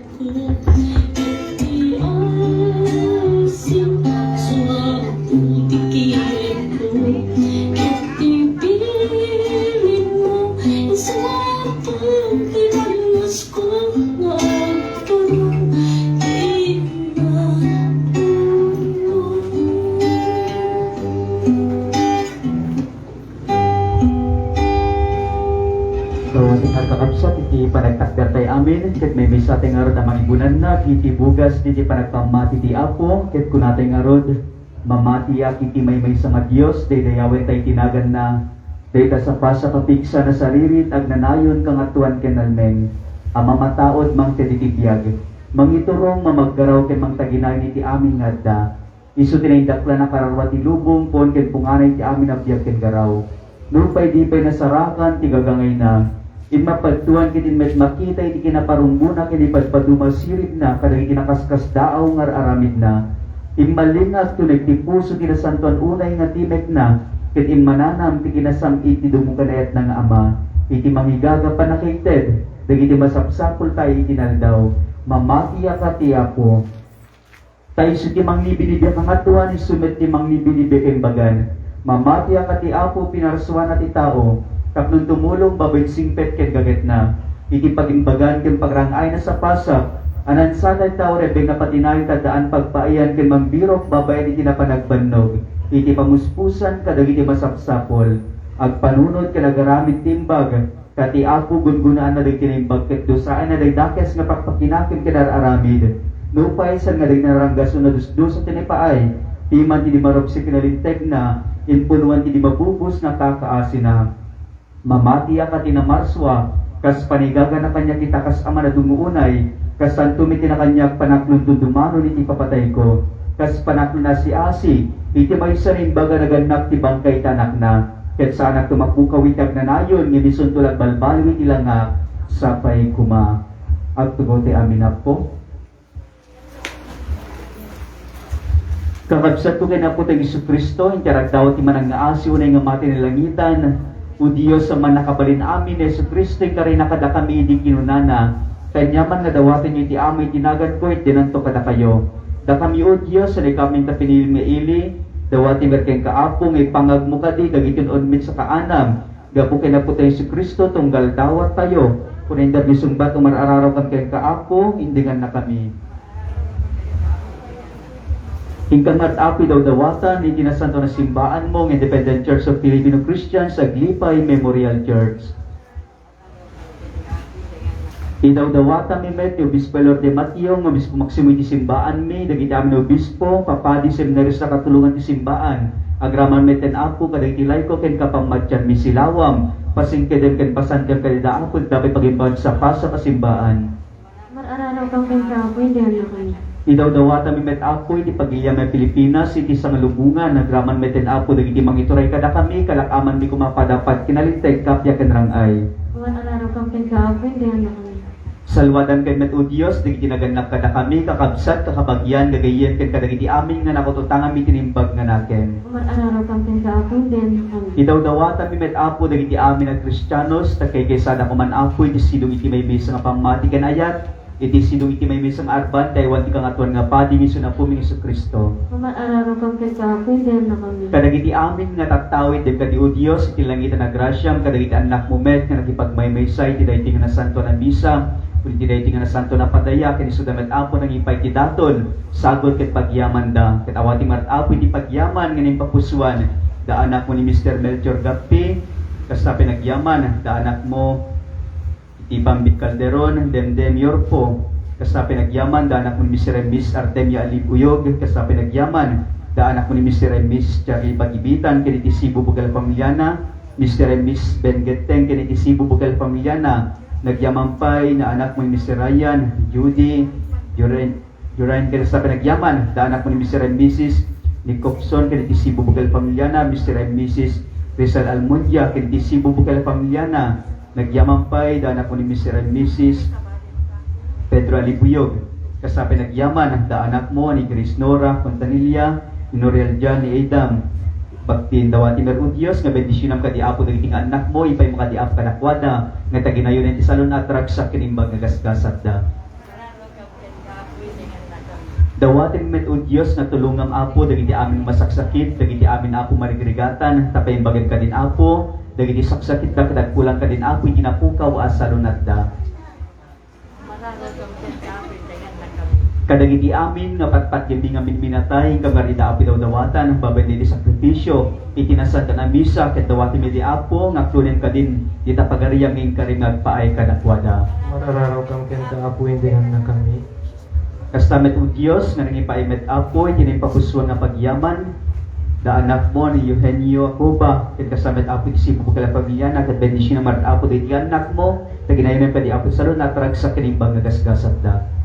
So, ti kakabsat, iti panagtakder tay amin, ket maymaysa tay ngarud a mangibunan iti bugas iti panagpammati ti Apo, ket kuna tay ngarud, mamatiak iti maymaysa nga Dios, daydayawen tay ti naganna, dayta sa pasapapigsa a nasaririt, agnanayon, kangatoan ken nalmeng, a mamataud mangted iti biag, mangiturong, mamaggaraw, ken mangtaginayan iti amin nga adda. Isu ti naindaklan a kararua ti lubong, puon ken punganay ti amin a biag ken garaw. Nupay di pay nasarakan ti gagangayna, immapadtoan ket immet makita iti kinaparunggona ken ipadpaduma siribna kadagiti nakaskasdaaw nga ar-aramidna. Immalingak ti uneg ti puso ti nasantoan unay nga timekna, ket immananam ti kinasam-it ti dumngayatna nga Ama, iti mangigaga pannakaikted dagiti masapsapultayo iti inaldaw. Mamatiaka ti Apo. Ta isu ti mangnibinibia kangatoan, isu met ti mangnibinibia kaimbagan. Mamatiaka ti Apo, pinarsuana ti tao, tapno tumulong babaen singpet ken gagetna. Iti pagimbagan ken pagrang-ayna sapasap, a nansana ti tao rebbeng napatinayon ta addaan pagpaayan ken mangbirok babaen iti napanagbannog, iti pamuspusan kadagiti masapsapul, agpanunot ken agaramid ti imbag, Ta ti Apo gungonaanna dagiti naimbag ket dusaenna dagiti dakes nga pakpakinakem ken ar-aramid. Nupay saan nga dagiti naranggasna dusdusa ti naipaay, piman ti di marupsek nga lintegna, impunuan ti di mabubos nga kakaasina. Mamatiak a ti namarsua, kas panigagana kaniak ita kas ama a dungo unay, kasanto met ti na kaniak panaglundundumanon iti ipapatayko. Kas panaknasiasi iti maysa nga imbag a nagannak ti bangkay ti anakna, ket saanak ti mapukaw iti agnanayon, ngem isunto la agbalbaliw iti langak, sapay koma. Agtugaw ti amin, Apo. Kakabsatko ken Apo ta Jesu-Cristo, inti aragdawat ti manangngaasi unay nga mati ni langitan, O Dios a mannakabalin amin, ni Jesu-Cristo, inkarina kadakami idi kinunana, Aniaman nga dawatenyo iti Ama iti naganko, itdinanto kadakayo. Dakami, O Dios, a dikami ta pinili nga ili, dawatem met kenka, Apo, nga ipangagmo kadi dagiti un-unmet sa kaanam, gapu ken Apo ta Jesu-Cristo, tunggal dawattayo. Kuna inda misungbat, Umar-ararawkam kenka, Apo, indengannakami. Inka met, Apo, idawdawatan iti nasanto a simbaanmo nga Independent Church of Filipino Christians, Aglipay Memorial Church. Idawdawatanmi met ni Obispo Elor de Mateo nga Obispo Maximo iti simbaanmi, dagiti amin a obispo, papadi, seminarista, katulongan ti simbaan. Agraman met ken, Apo, kadagiti laiko ken kapammatianmi, silawam, pasingkedem ken pasandiam kadida, Apo, iti dapay pagimbagan sa paset a simbaan. Umar-ararawkam kenka, Apo, indengannakami. Idawdawatanmi met, Apo, iti pagiliam a Pilipinas iti sangalubongan. Agraman met ken, Apo, dagiti mangituray kadakami, kalak-amanmi koma a padapad, kinalinteg, kappia ken rang-ay. Umar-ararawkam kenka, Apo, indengannakami. Saluadankayo met, O Dios, dagiti nagannak kadakami, kakabsat, kakabagian, gagayyem, ken kadagiti amin nga nakut-utanganmi iti naimbag nga nakem. Umar-ararawkam kenka, Apo, indengannakami. Idawdawatanmi met, Apo, dagiti amin a Kristianos, ta kaykaysada koman, Apo, iti sidong iti maymaysa nga pammati ken ayat, iti sidong iti maymaysa nga arban, ti aywan ti Kangatoan nga Padi nga isu ni Apomi Jesu-Cristo. Umar-ararawkam kenka, Apo, indengannakami. Kadagiti amin nga tattao, itdem kadi, O Dios, iti langitan a grasiam, kadagiti annakmo met nga nakipagmaymaysa iti daytoy nga nasantoan a misa, iti daytoy nga nasantoan a padaya, ken isuda met, Apo, nangipaay iti daton, sagut ket pagyamanda. Ket awatem met, Apo, iti pagyaman nga naimpapusuan da anakmo ni Mister Melchor Gappi, kasta pay nagyaman da anakmo iti Pambit Calderon, Demdem Yorpo, kasta pay nagyaman da anakmo ni Mister and Miss Artemia Alib Uyog, kasta pay nagyaman da anakmo ni Mister and Miss Charlie Pagibitan, ken iti Cebu Bukel a familiana, Mister and Miss Ben Getteng, ken iti Cebu Bukel a familiana, nagyaman pay da anakmo ni Mister Ryan, Judy, Joren, Jorain ken kasta pay nagyaman da anakmo ni Mister and Missus Nicopson ken iti Cebu Bukel a familiana, Mister and Missus Rizal Almundia ken iti Cebu Bukel a familiana, nagyaman pay da anakmo ni Mister and Missus Pedro Alibuyog, kasta pay nagyaman da anakmo ni Grace Nora Quintanilla, ni Noriel John, ni Adam. Baktin dawatem met, O Dios, nga bendisionam kadi, Apo, dagiti nga annakmo, ipaymo kadi, Apo, kadakuada nga taginayon iti salun-at, ragsak ken imbag nga gasgasatda. Dawatem met, O Dios, nga tulongam, Apo, dagiti amin masaksakit, dagiti amin, Apo, marigrigatan, ta paimbagan kadin, Apo, dagiti saksakitda ket agkulang kadin, Apo, iti napukaw a salunatda. Kadagiti amin nga patpatgenmi nga minminatay, inka ngarud, Apo, idawdawatan babaen iti sakrifisio iti nasantoan a misa, ket dawatem iti, Apo, nga agtunem kadin dita pagariam nga inkarim nga agpaay kadakuada. Umar-ararawkam kenka, Apo, indengannakami. Kasta met, O Dios, nga nangipaay met, Apo, iti naimpapusuan nga pagyaman da anakmo ni Eugenio Acuba, ket kasta met, Apo, iti Cebu Bukel a familiana, ket bendisionam met, Apo, dagiti annakmo, ta ginayonam kadi, Apo, salun-at, ragsak ken imbag nga gasgasatda.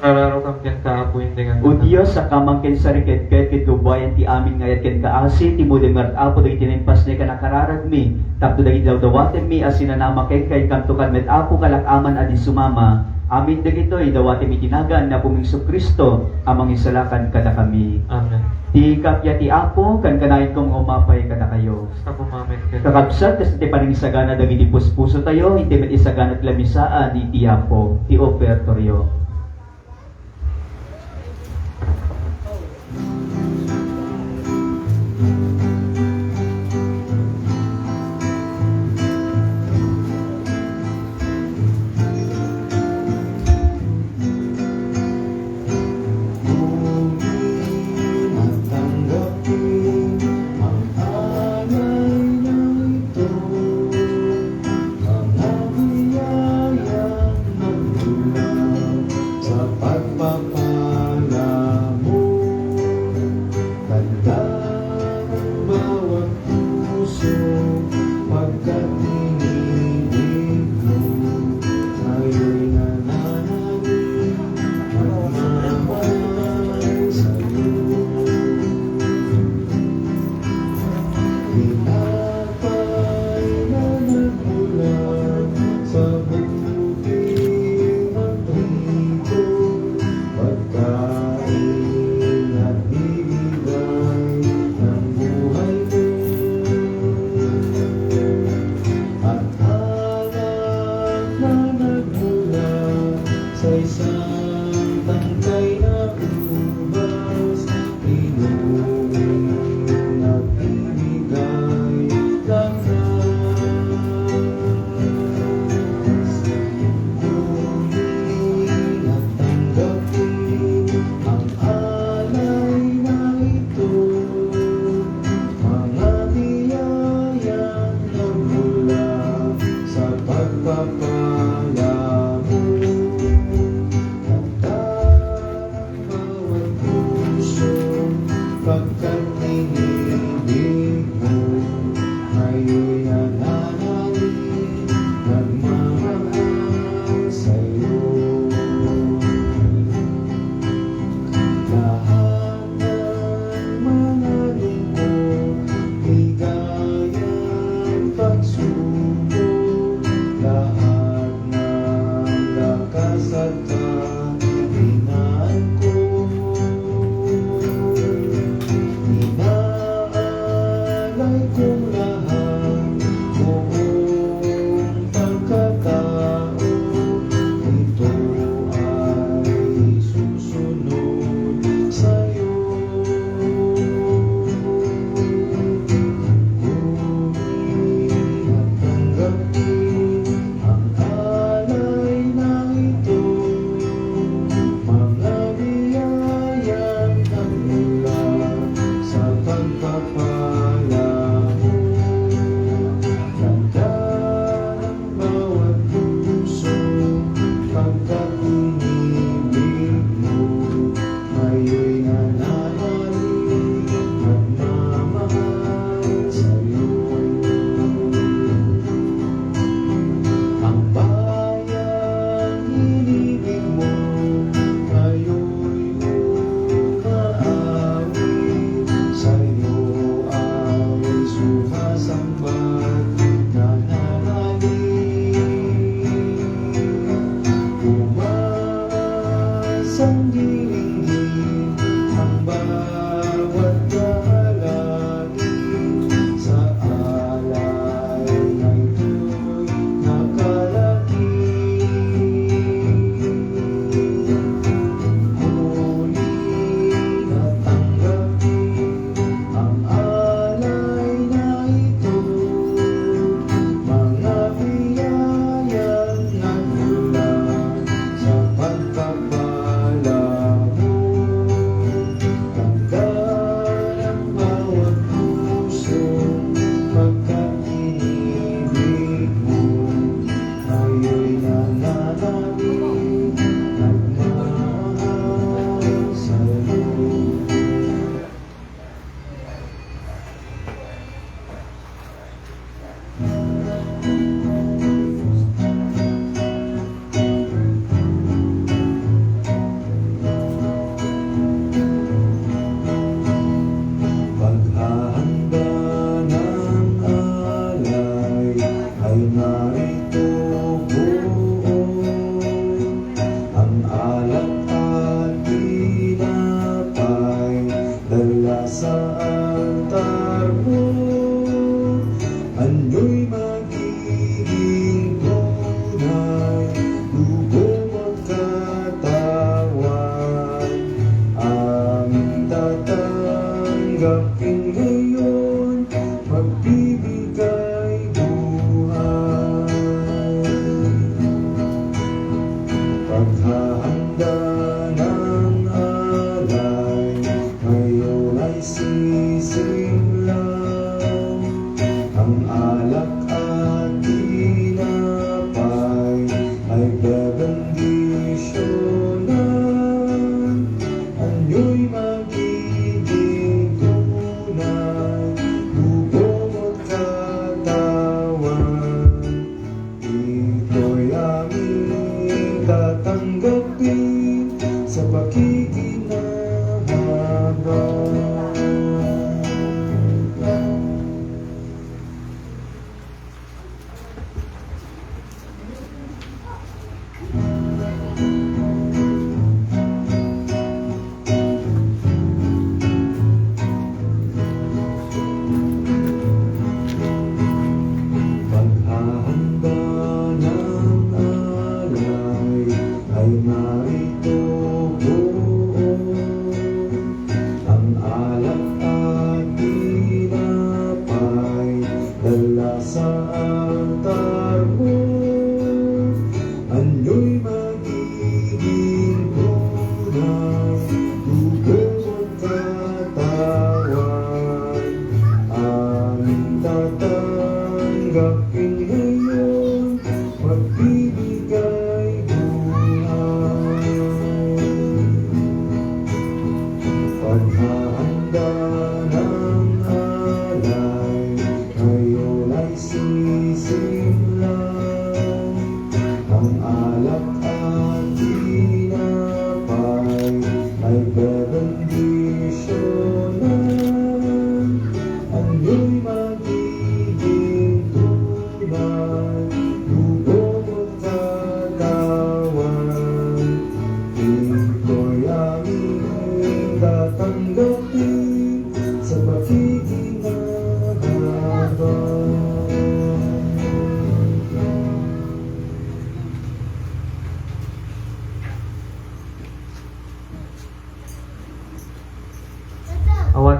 Umar-ararawkam kenka, Apo, indengannakami. O Dios, sakaam ken sariketket, ket gubuayan ti amin nga ayat ken kaasi, timudem met, Apo, dagiti naimpasnek a nakararagmi, tapno dagiti dawdawatemmi a sinanama kenka, inkanto kadi met, Apo, kalak-aman a di sumama. Amin dagitoy, dawatem iti nagan ni Apomi Jesu-Cristo a Mangisalakan kadakami. Amen. Ti kappia ti Apo kankanayon nga umapay kadakayo. Kasta met ken. Kakabsat, kasta ti panangisagana dagiti puspusotayo, inti met isagana ti lamisaan iti Apo, ti ofertorio. Tangkay na ubas, inumin at ibigay lakas. Kunin at tanggapin ang alay na ito. Mga biyayang nagmula sa pagpapala mo. Handa ang bawat puso, pagkat inibig mo, ngayon nananalig, nagmamahal sa'yo. Lahat ng mga lungkot, ligayang pagsubok, lahat ng lakas at kahinaan ko, inaalay kong lahat, buong pagkatao, ito ay isusunod sa'yo. Kunin at tanggapin ang alay na ito, mga biyayang nagmula sa pagpapala mo. Tandaan bawat puso, pagkat inibig mo, ngayoy nananalig, nagmamahal sa'yo. Ang bayang inibig mo, ngayoy umaawit, sa'yo ay sumasamba. Nananalig, umasang dilinggit ang bawat kahalagi sa alay na ito'y nakalakip. Kunin at tanggapin ang alay na ito, mga biyayang nagmula sa pagpapala mo. Tanggal ang bawat puso, pagkat inibig mo, ngayoy nananalig, nagmamahal sa'yo. Paghahanda ng alay ay narito buo. Ang alak at tinapay dala sa altar mo. Ano'y magiging tunay, dugo at katawan, aming tatanggapin ngayon, magbibigay buhay. Paghahanda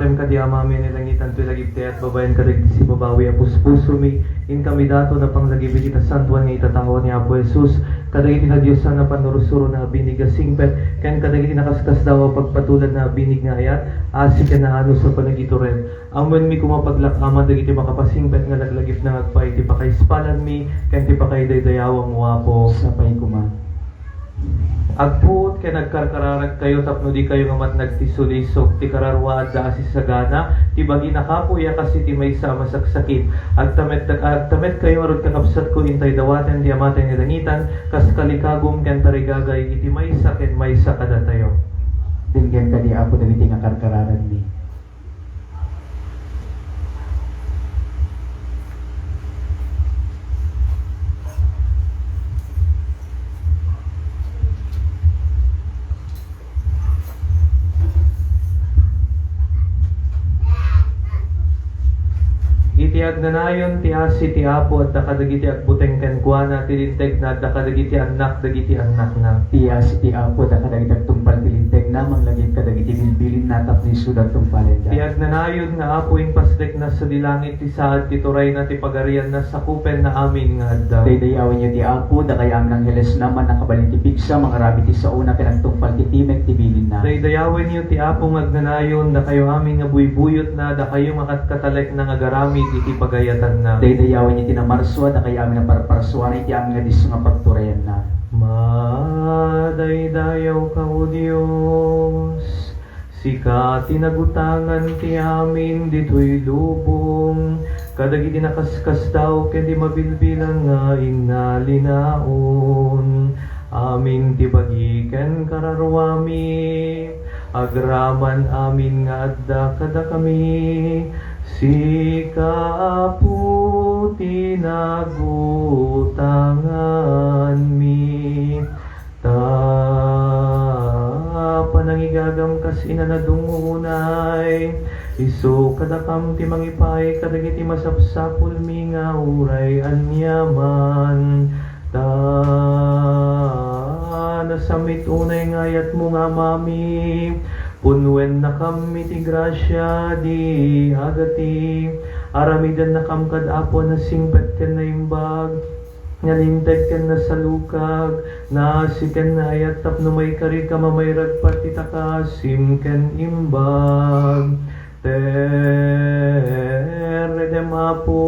Kadi Amami a nailangitan, toy lagip ti ayat babaen kadagiti sibabawi a puspusomi, inkami daton a panglagip iti nasantoan nga itatawa ni Apo Jesus, kadagiti nadiosan a pannursuro na abinig a singpet, ken kadagiti nakaskasdaaw a pagpatulad na abinig nga ayat, asi ken naanus a panagitured. Ammoenmi koma paglak-aman dagiti makapasingpet nga laglagipna nga agpaay iti pakaispalanmi ken ti pakaidaydayawanmo, Apo. Sapay koma. Agpuot ken agkarkararagkayo tapno dikayo nga matnag ti sulisog. Ti kararua adda a sisagana, ti bagina kapuy a kas iti maysa a masaksakit. Agtamet-, agtametkayo ngarud, kakabsatko, intay dawaten ti Ama tayo nga nalangitan, kas kalikagum ken tarigagay iti maysa ken maysa kadatayo. Denggen kadi, Apo, dagiti nga karkararagmi. Iti agnanayon ti asi ti Apo adda kadagiti agbuteng kenkuana, ti lintegna adda kadagiti annak dagiti annakna. Ti asi ti Apo adda kadagiti agtungpal ti lintegna, manglagip kadagiti bilbilinna tapno isuda agtungpalenda. Ti agnanayon nga Apo, impasdekna sadi langit ti saad ti turayna, ti pagarianna sakupenna amin nga adda. Daydayawenyo ti Apo, dakayo amin a anghelesna, mannakabalin ti pigsa, mangaramid ti saona ken agtungpal ti timek ti bilinna. Daydayawenyo ti Apo nga agnanayon, dakayo amin nga buybuyotna, dakayo nga katkatalekna nga agaramid iti pagayatanna. Daydayawenyo ti namarsua, dakayo amin a parparsuana iti amin nga disso nga pagturayanna. Madaydayawka, O Dios, sika ti nagutangan ti amin ditoy lubong, kadagiti nakaskasdaaw ken di mabilbilang nga innalinaon. Amin ti bagi ken kararuami, agraman amin nga adda kadakami, sika, Apo, ti nagutanganmi. Ta panangigagam kas inanadong unay, isu kadakam ti mangipaay kadagiti masapsapulmi nga uray aniaman. Ta nasammit unay nga ayatmo nga Amami, punnuennakam iti grasia, di agati, aramidennakam kad Apo a nasingpet ken naimbag, nalinteg ken nasalukag, naasi ken naayat tapno maikarikam a mairagpat ti takasim ken imbag. Terredem, Apo,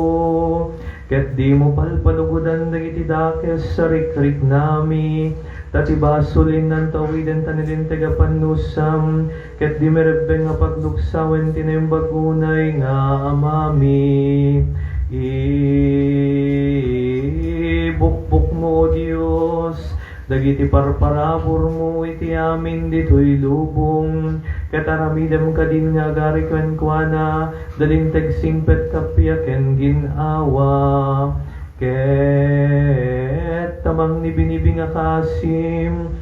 ket dimo palpalugodan dagiti dakes a rikriknami, ta ti basol innan ta uwiden ta nalinteg a pannusam, ket di mirebbeng nga pagluksawen ti naimbag unay nga Amami. Ibukbukmo, O Dios, dagiti parparaburmo iti amin ditoy lubong, ket aramidem kadin nga agari kenkuana, nalinteg, singpet, kappia ken gin-awa. Ket ta mangnibinibi nga kaasim,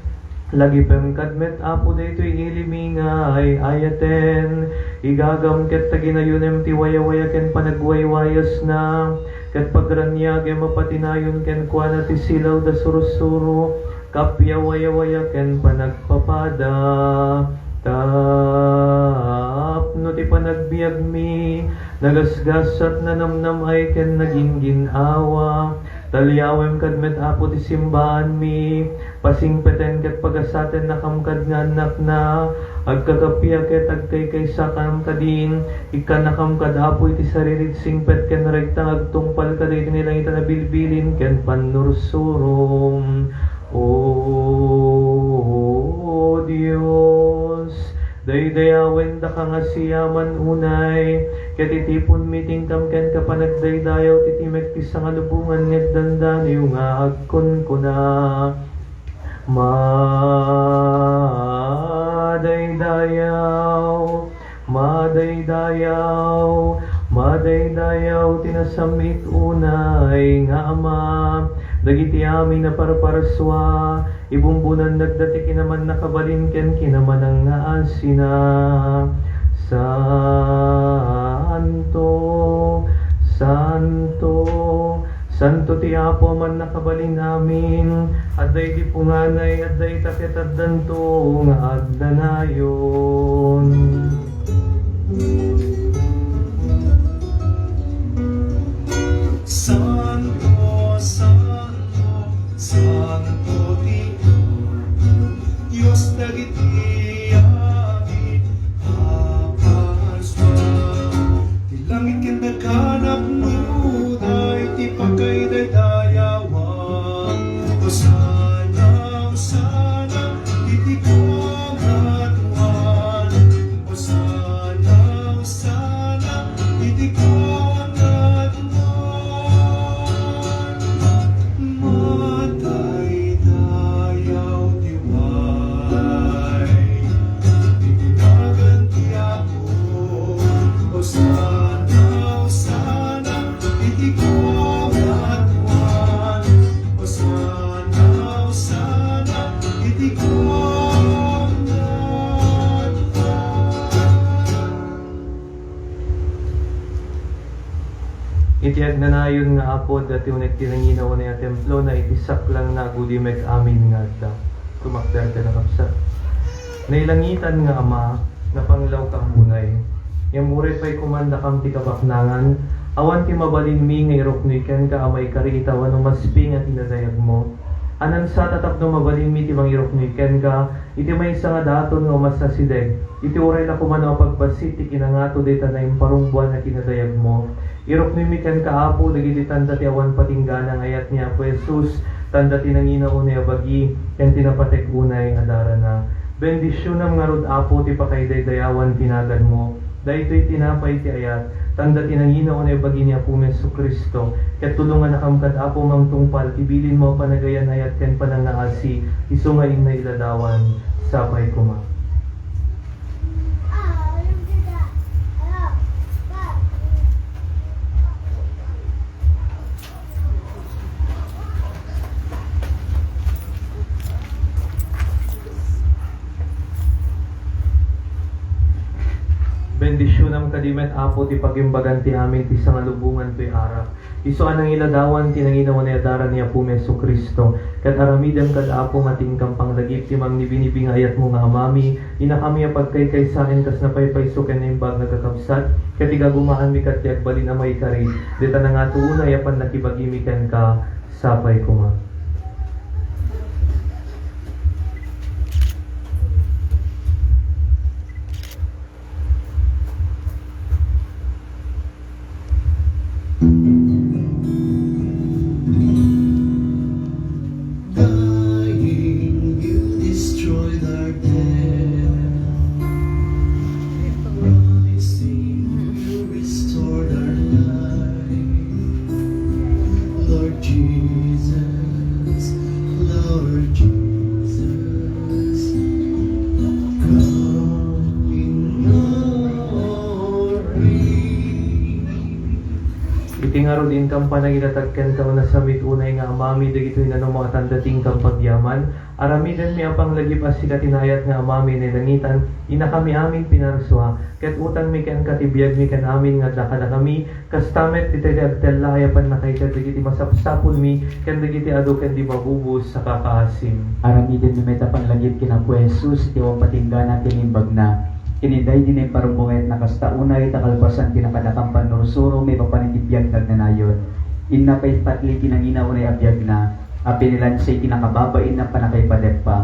lagipem kad met, Apo, daytoy ilimi nga ay-ayaten. Igagam ket ta ginayonem ti wayawaya ken panagwaywayasna, ket pagraniagem a patinayon kenkuana ti silaw da sursuro, kappia, wayawaya ken panagpapada. Tapno ti panagbiagmi nagasgasat, nanamnam-ay ken nagingin-awa. Taliawem kad met, Apo, ti simbaanmi, pasingpeten ket pagasatennakam kad nga annakna, agkakappia ket agkaykaysakam kadin, ikkannakam kad Apo iti saririd singpet ken regta nga agtungpal kadagiti nailangitan a bilbilin ken pannursurom. O Dios, daydayawendaka nga siaman unay, ket iti pun-meetingkam kenka panagdaydayaw ti timek ti sangalubongan nga agdandanayo nga agkunkuna, Madaydayaw, madaydayaw, madaydayaw ti nasammit unay nga Ama, dagiti amin a parparsua, ibumbunannakda ti kinamannakabalin ken kinamanangngaasina. Santo, santo, santo ti Apo a Mannakabalin Amin. Adda iti punganay, adda ita ket addanto nga agnanayon. Santo, santo, santo ti Dios dagiti amin a parsua. Ti langit ken daga napno daytoy pakaidaydayawan. Hosanna, Hosanna, iti kangatoan. Hosanna, Hosanna, iti kangatoan. Mataydayaw ti way iti nagan ti Apo. Hosanna, Hosanna, iti kangatoan. Hosanna, Hosanna, iti kangatoan. Iti agnanayon nga Apo, adda ti unek ti nangina unay a templona iti saklangna agudi met amin nga adda. Tumakder ka, kakabsat. Nailangitan nga Ama, napanglawkam unay. Ngem uray pay koma dakam ti kabaknangan, awan ti mabalinmi nga iruknoy kenka a maikari iti awan umasping a kinadayagmo. Anansa ta tapno mabalinmi ti mangiruknoy kenka, iti maysa nga daton nga umasasideg, iti uray la koma no apagbassit ti kinangato dayta naimparungbuan a kinadayagmo. Iruknoymi kenka, Apo, dagiti tanda ti awan patinggana nga ayat ni Apo Jesus, tanda ti nangina unay a bagi, ken ti napatek unay a darana. Bendisionam ngarud, Apo, ti pakaidaydayawan ti naganmo. Daytoy tinapay ti ayat, tanda ti nangina unay a bagi ni Apomi Jesu-Cristo, ket tulongannakam kad Apo mangtungpal ti bilinmo a panagayan, ayat ken panangngaasi, isu nga inna iladawan. Sapay koma. Bendisionam kadi met, Apo, ti pagimbagan ti amin ti sangalubongan toy arak. Isu a nangiladawan ti nangina unay a dara ni Apomi Jesu-Cristo. Ket aramidem kad, Apo, nga ti inkam panglagip ti mangnibinibi nga ayatmo nga Amami, inakami a pagkaykaysaen kas napaypayso ken naimbag nga kakabsat, ket igagumaanmi kad ti agbalin a maikari, dita nangato unay a pannakibagimi kenka. Sapay koma. Dying, you destroyed our death. Rising, you restored our life. Lord Jesus, Lord Jesus, come in glory. Iti ngarud, inkam panagilatag kenka, nasamet unay nga Amami, dagitoy nanuma a tanda ti inkam pagyaman. Aramidenmi a panglagip a sika ti naayat nga Amami a nailangitan, inakami amin pinarsua, ket utangmi kenka ti biagmi ken amin nga adda kadakami, kasta met ditoy ti agtellaay a pannakaitedmi dagiti masapsapulmi ken dagiti adu ken di mabubuos a kakaasim. Aramidenmi met a panglagip ken Apo Jesus iti awan patinggana ken imbagna. Ken daydi naimbag nga ayatna kasta unay ta kalpasan ti nakadakam pannursuro maipapan iti biag nga agnanayon. Inna pay patli ti nangina unay a biagna. A pinilansiay ti nakababain a pannakaipadeppa,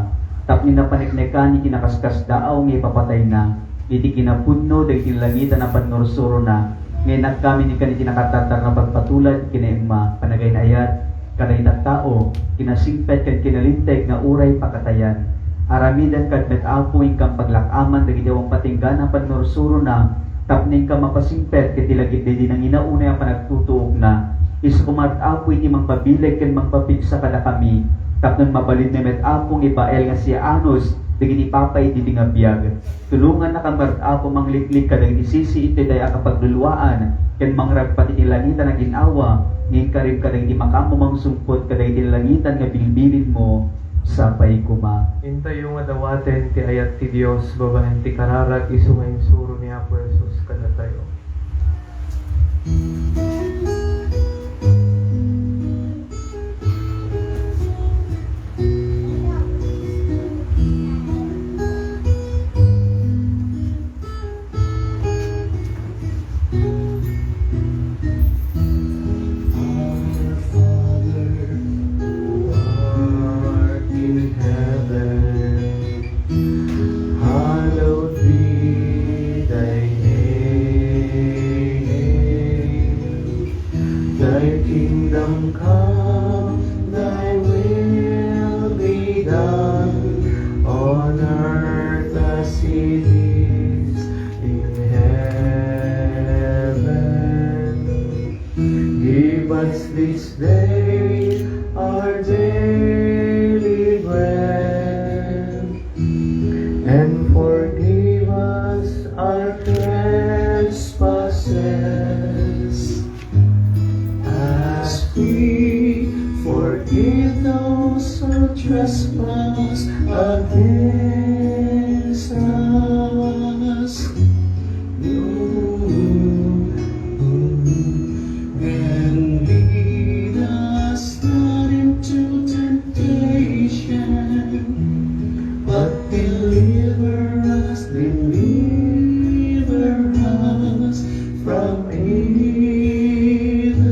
tapno napaneknekan iti nakaskasdaaw nga ipapatayna, iti kinapudno dagiti nalangitan a pannursurona, nga inagkammi ken iti nakatartar nga pagpatulad, kinaimma, panagayna-ayat, kadayta tao, kinasingpet ken kinalinteg nga uray pakatayan. Aramiden kad met, Apo, inkam paglak-aman dagiti awan patinggana a pannursurona, tapno inkam mapasingpet ket ilagip daydi nangina unay a panagtutuokna. Isu koma, Apo, iti mangpabileg ken mangpapigsa kadakami, tapno mabalinmi met, Apo, nga ibael nga siaanus dagiti papa iti di nga biag. Tulongannakami, Apo, mangliklik kadagiti sisiit ti dayta a kapagluluaan ken mangragpat iti langitan a gin-awa nga inkarim kadagiti makaammo mangsungput kadagiti langitan nga bilbilinmo. Sapay koma. Intayo nga dawaten ti ayat ti Dios babaen ti kararag isu nga insuro ni Apo Jesus kadatayo. It is in heaven. Give us this day our daily bread, and forgive us our trespasses, as we forgive those who trespass against us. And lead us not into temptation, but deliver us, deliver us from evil.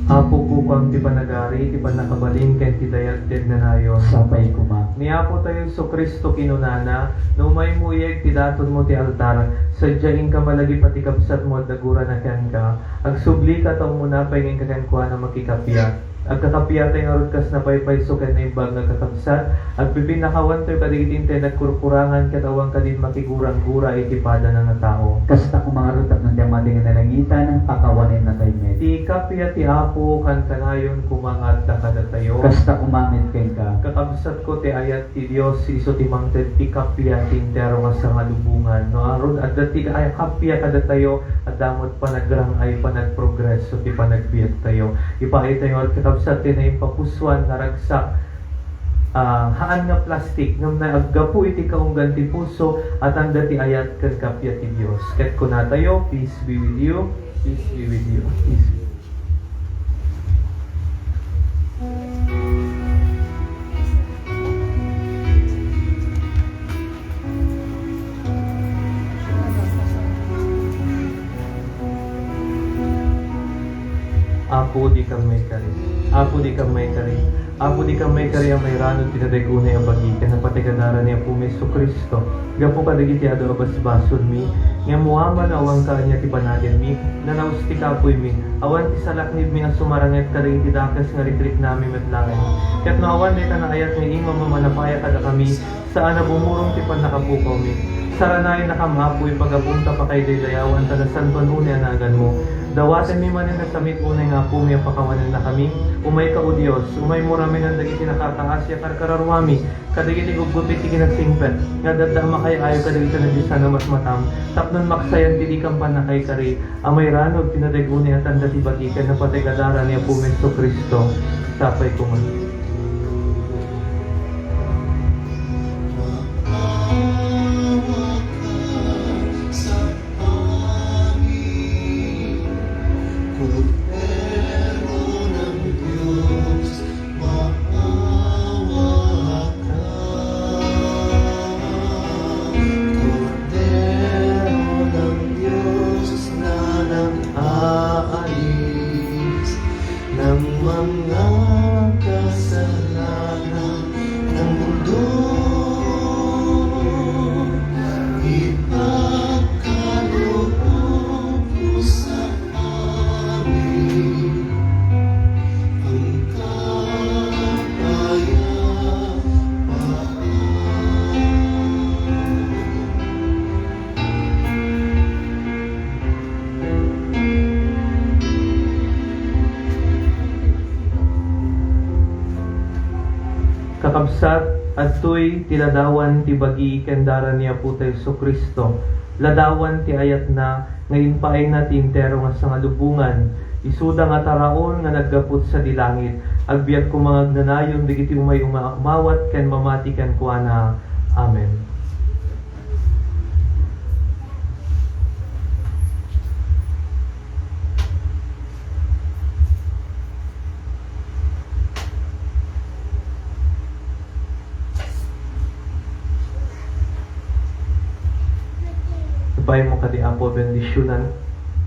Apo, kukuam ti panagari, ti pannakabalin, ken ti dayag ti agnanayon. Sapay koma. Ni Apo tayo Jesu-Cristo kinunana, no umaymo iyeg ti datonmo ti altar, sadiay inka malagip a ti kabsatmo adda gurana kenka. Agsublika ta umuna pay nga inka kenkuana makikappia. Agkakappia tay ngarud kas napaypayso ken naimbag nga agkakabsat, agpipinnakawantoy kadagiti intay nagkurkurangan ket awan kadin makigurang-gura iti padana nga tao. Kasta koma ngarud tapno ti Ama ti Kinalangitan, pakawanennatay met. Ti kappia ti Apo, kankanayon koma nga adda kadatayo. Kasta koma met kenka. Kakabsatko, ti ayat ti Dios isu ti mangted ti kappia ti entero nga sangalubongan. No ngarud adda ti ay kappia kadatayo, adda met panagrang-ay, panagprogreso ti panagbiagtayo. Ipaaytayo ngarud, kakabsat, ti naimpapusoan nga ragsak, ah, haan nga plastik, ngem naggapu iti kaunggan ti puso a tanda ti ayat ken kappia ti Dios. Ket kunatayo, "Peace be with you, peace be with you, peace be with you." Apo, dikam maikari. Apo, dikam maikari. Apo, dikam maikari a mairanud ti nadayag unay a bagi ken napateg a dara ni Apomi Jesu-Cristo. Gapu kadagiti adu a basbasolmi, ngem awan a awanka ania ti panaganmi, nanaus ti kapoymi, awan ti salaknibmi a sumaranget kadagiti dakes nga rikriknami met laeng. Ket no awan dayta naayat nga imam a manapaya kadakami, saan a bumurong ti pannakapukawmi. Saranayannakam, Apo, ipagapom ta pakaidaydayawan ta nasantoan unay a naganmo. Dawatenmi manen a samit unay nga Apomi a pakawanennakami. Umayka, O Dios, umaymo raminen dagiti nakakaasi a karkararuami, kadagiti gupgupi ti kinasingpet, nga adda a makay-ayo kadagiti nadiosan a matmatam, tapno maksayan ti dikam pannakaikari, a mairanud ti nadayag unay a tanda ti bagi ken napateg a dara ni Apomi Jesu-Cristo. Sapay koma. Kordero ng Diyos, maawa ka. Kordero ng Diyos na nag-aalis ng mga kasalanan ng mundo, ipagkaloob mo sa amin ang kapayapaan. Kakabsat, adtoy ti ladawan ti bagi ken dara ni Apo ta Jesu-Cristo. Ladawan ti ayatna nga impaayna ti entero nga sangalubongan. Isuda nga taraon nga naggapu sadi langit. Agbiag koma nga agnanayon dagiti umay-umay a umawat ken mamati kenkuana. Amen. Ipaaymo kadi, Apo, bendisionan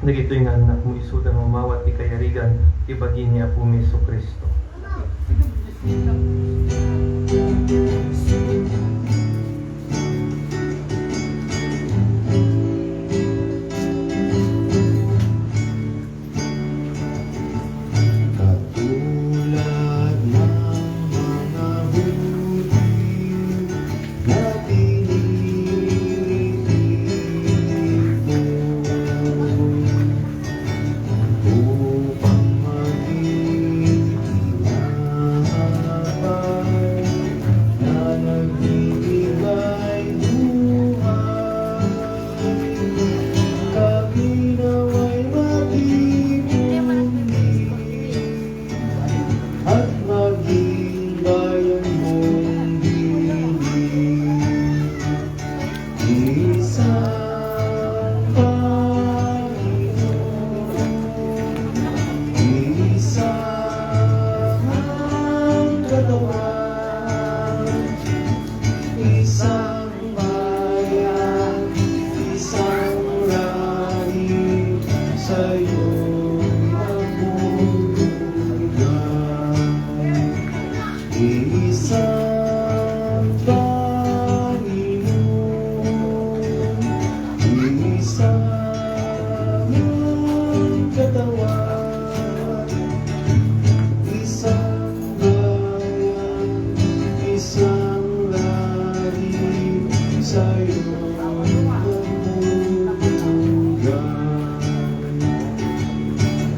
dagitoy nga annakmo isuda nga umawat ti kayarigan ti bagi ni Apomi Jesu-Cristo. Isang Panginoon, isang katawan, isang bayan, isang lahi, sa'yo nagbubugan.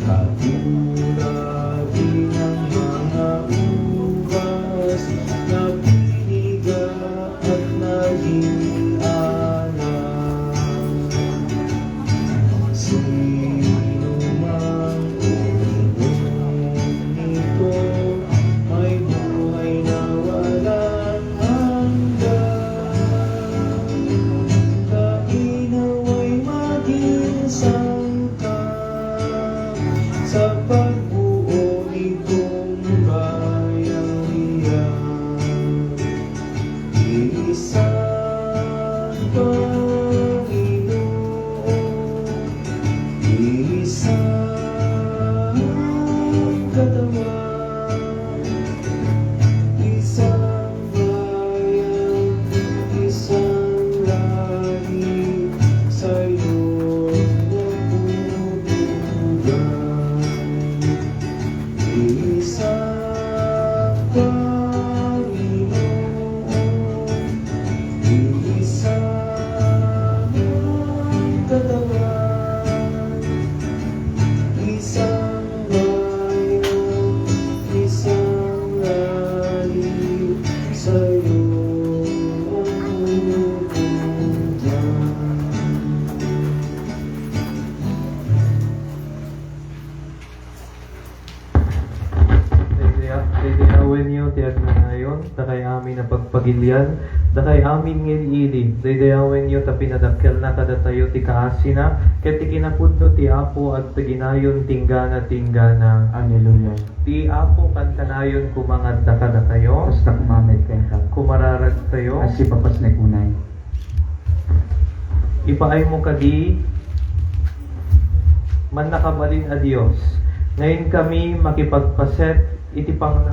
Katulad ng mga ubas na piniga at naging anak. Sino mang uminom nito may buhay na walang hanggan. Kainaway maging sangkap sa pagbuo nitong bayanihan. Isang Panginoon, isang katawan, isang bayan, isang lahi, sa'yo nagbubugan. Isang Panginoon, isang katawan, isang bayan, isang lahi, sa'yo ang pupunan. Daydayaw-, daydayawenyo ti agnanayon, dakay amin a pagpagilian, dakay amin nga il-ili. Daydayawenyo ta pinadakkelna kadatayo ti kaasina, ket ti kinapudno ti Apo agtaginayon tinggana-tinggana. Alleluia. Ti Apo kantanayon koma nga adda kadatayo. Kasta koma met kenka. Kumararagtayo. Assipapasnek unay. Ipaaymo kadi, mannakabalin a Dios, nga inkami makipagpaset iti pang-,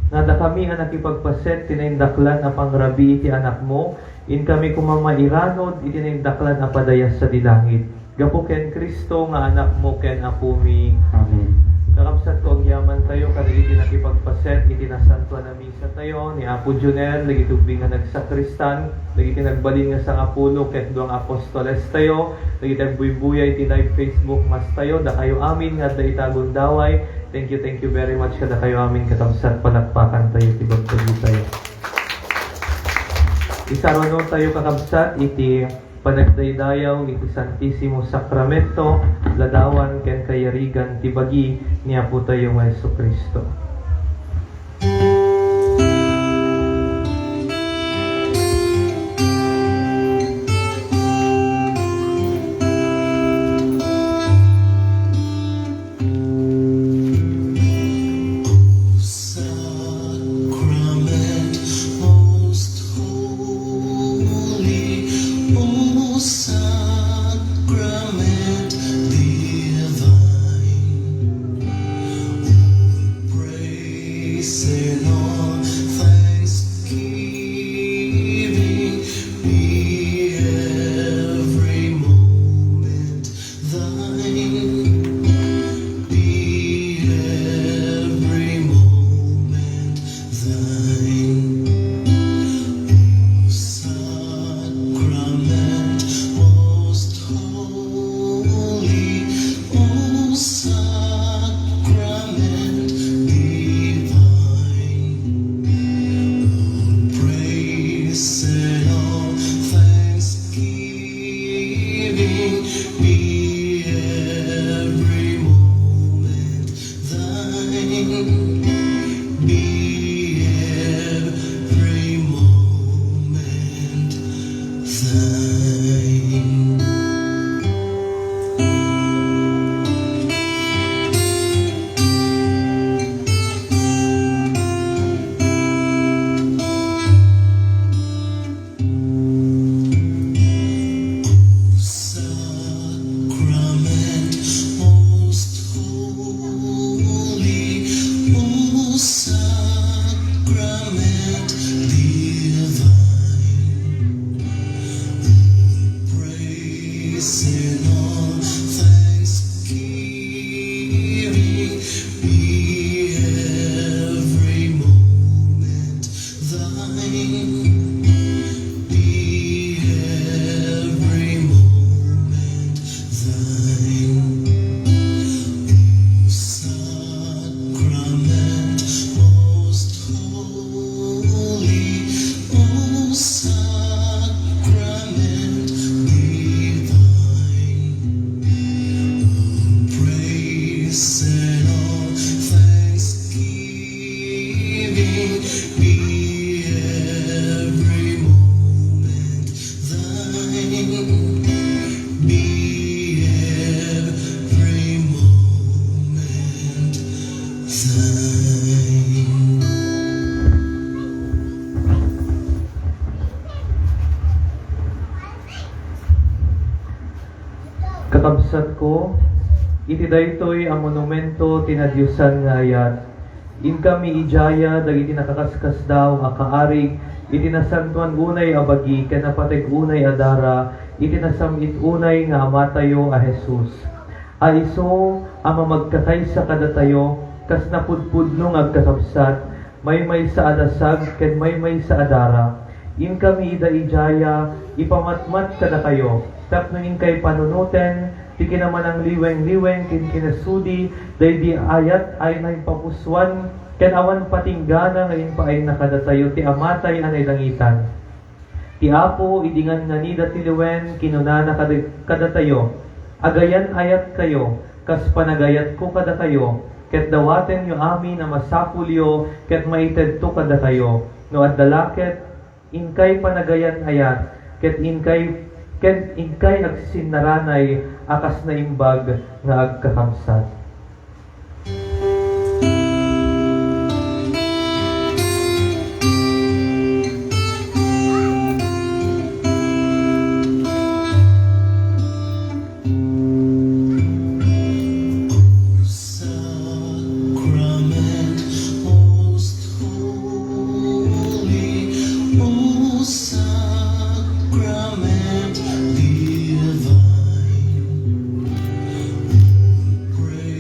nga dakami a nakipagpaset ti naindaklan a pangrabii iti Anakmo, inkami koma mairanod iti naindaklan a padayas sadi langit. Gapu ken Cristo nga Anakmo ken Apomi. Amen. Kakabsatko, agyamantayo kadagiti nakipagpaset iti nasantoan a misatayo, ni Apo Junel, dagiti ubing nga nagsakristan, dagiti nagbalin nga sangapulo ket dua nga apostoles tayo, dagiti agbuybuya iti live Facebook mass tayo, dakayo amin nga adda ita a gundaway. Thank you, thank you very much kadakayo amin, kakabsat. Palakpakan tayo ti bagtagitayo. Isaruno tayo, kakabsat, iti panagdaydayaw iti Santisimo Sakramento, ladawan ken kayarigan ti bagi ni Apotayo nga Jesu-Cristo. Sacrament most holy, O Sacrament divine, all praise and all thanksgiving be every moment thine, be every moment thine. O Sacrament most holy, O Sacrament divine, Sacrament divine, all praise and all thanksgiving be every moment thine. Be every moment thine. O sacrament most holy, O sacrament divine, all praise and all thanksgiving be every moment thine. Be every moment thine. Kakabsatko, iti daytoy a monumento ti nadiosan nga ayat, inkami idiaya dagiti nakaskasdaaw a kaarig iti nasantoan unay a bagi ken napateg unay a dara iti nasam-it unay nga Amatayo a Jesus, a isu a mamagkakaysa kadatayo kas napudpudno nga agkakabsat, maymaysa a dasag ken maymaysa a dara. Inkami ida idiaya ipamatmat kadakayo tapno inkay panunoten ti kinamanangliwengweng ken kinasudi daydi ayat a naipapusoan ken awan patinggana nga impaayna kadatayo ti Amatay a nailangitan. Ti Apo idi nannanida ti liwen, kinunana kada-, kadatayo, "Agayan-ayatkayo kas panagayatko kadakayo, ket dawatenyo amin a masapulyo ket maitedto kadakayo. No adda la ket, inkay panagayan-ayat, ket inkay, ket inkay agsisinnaranay a kas naimbag nga agkakabsat." O sacrament most holy, O sacrament divine, praise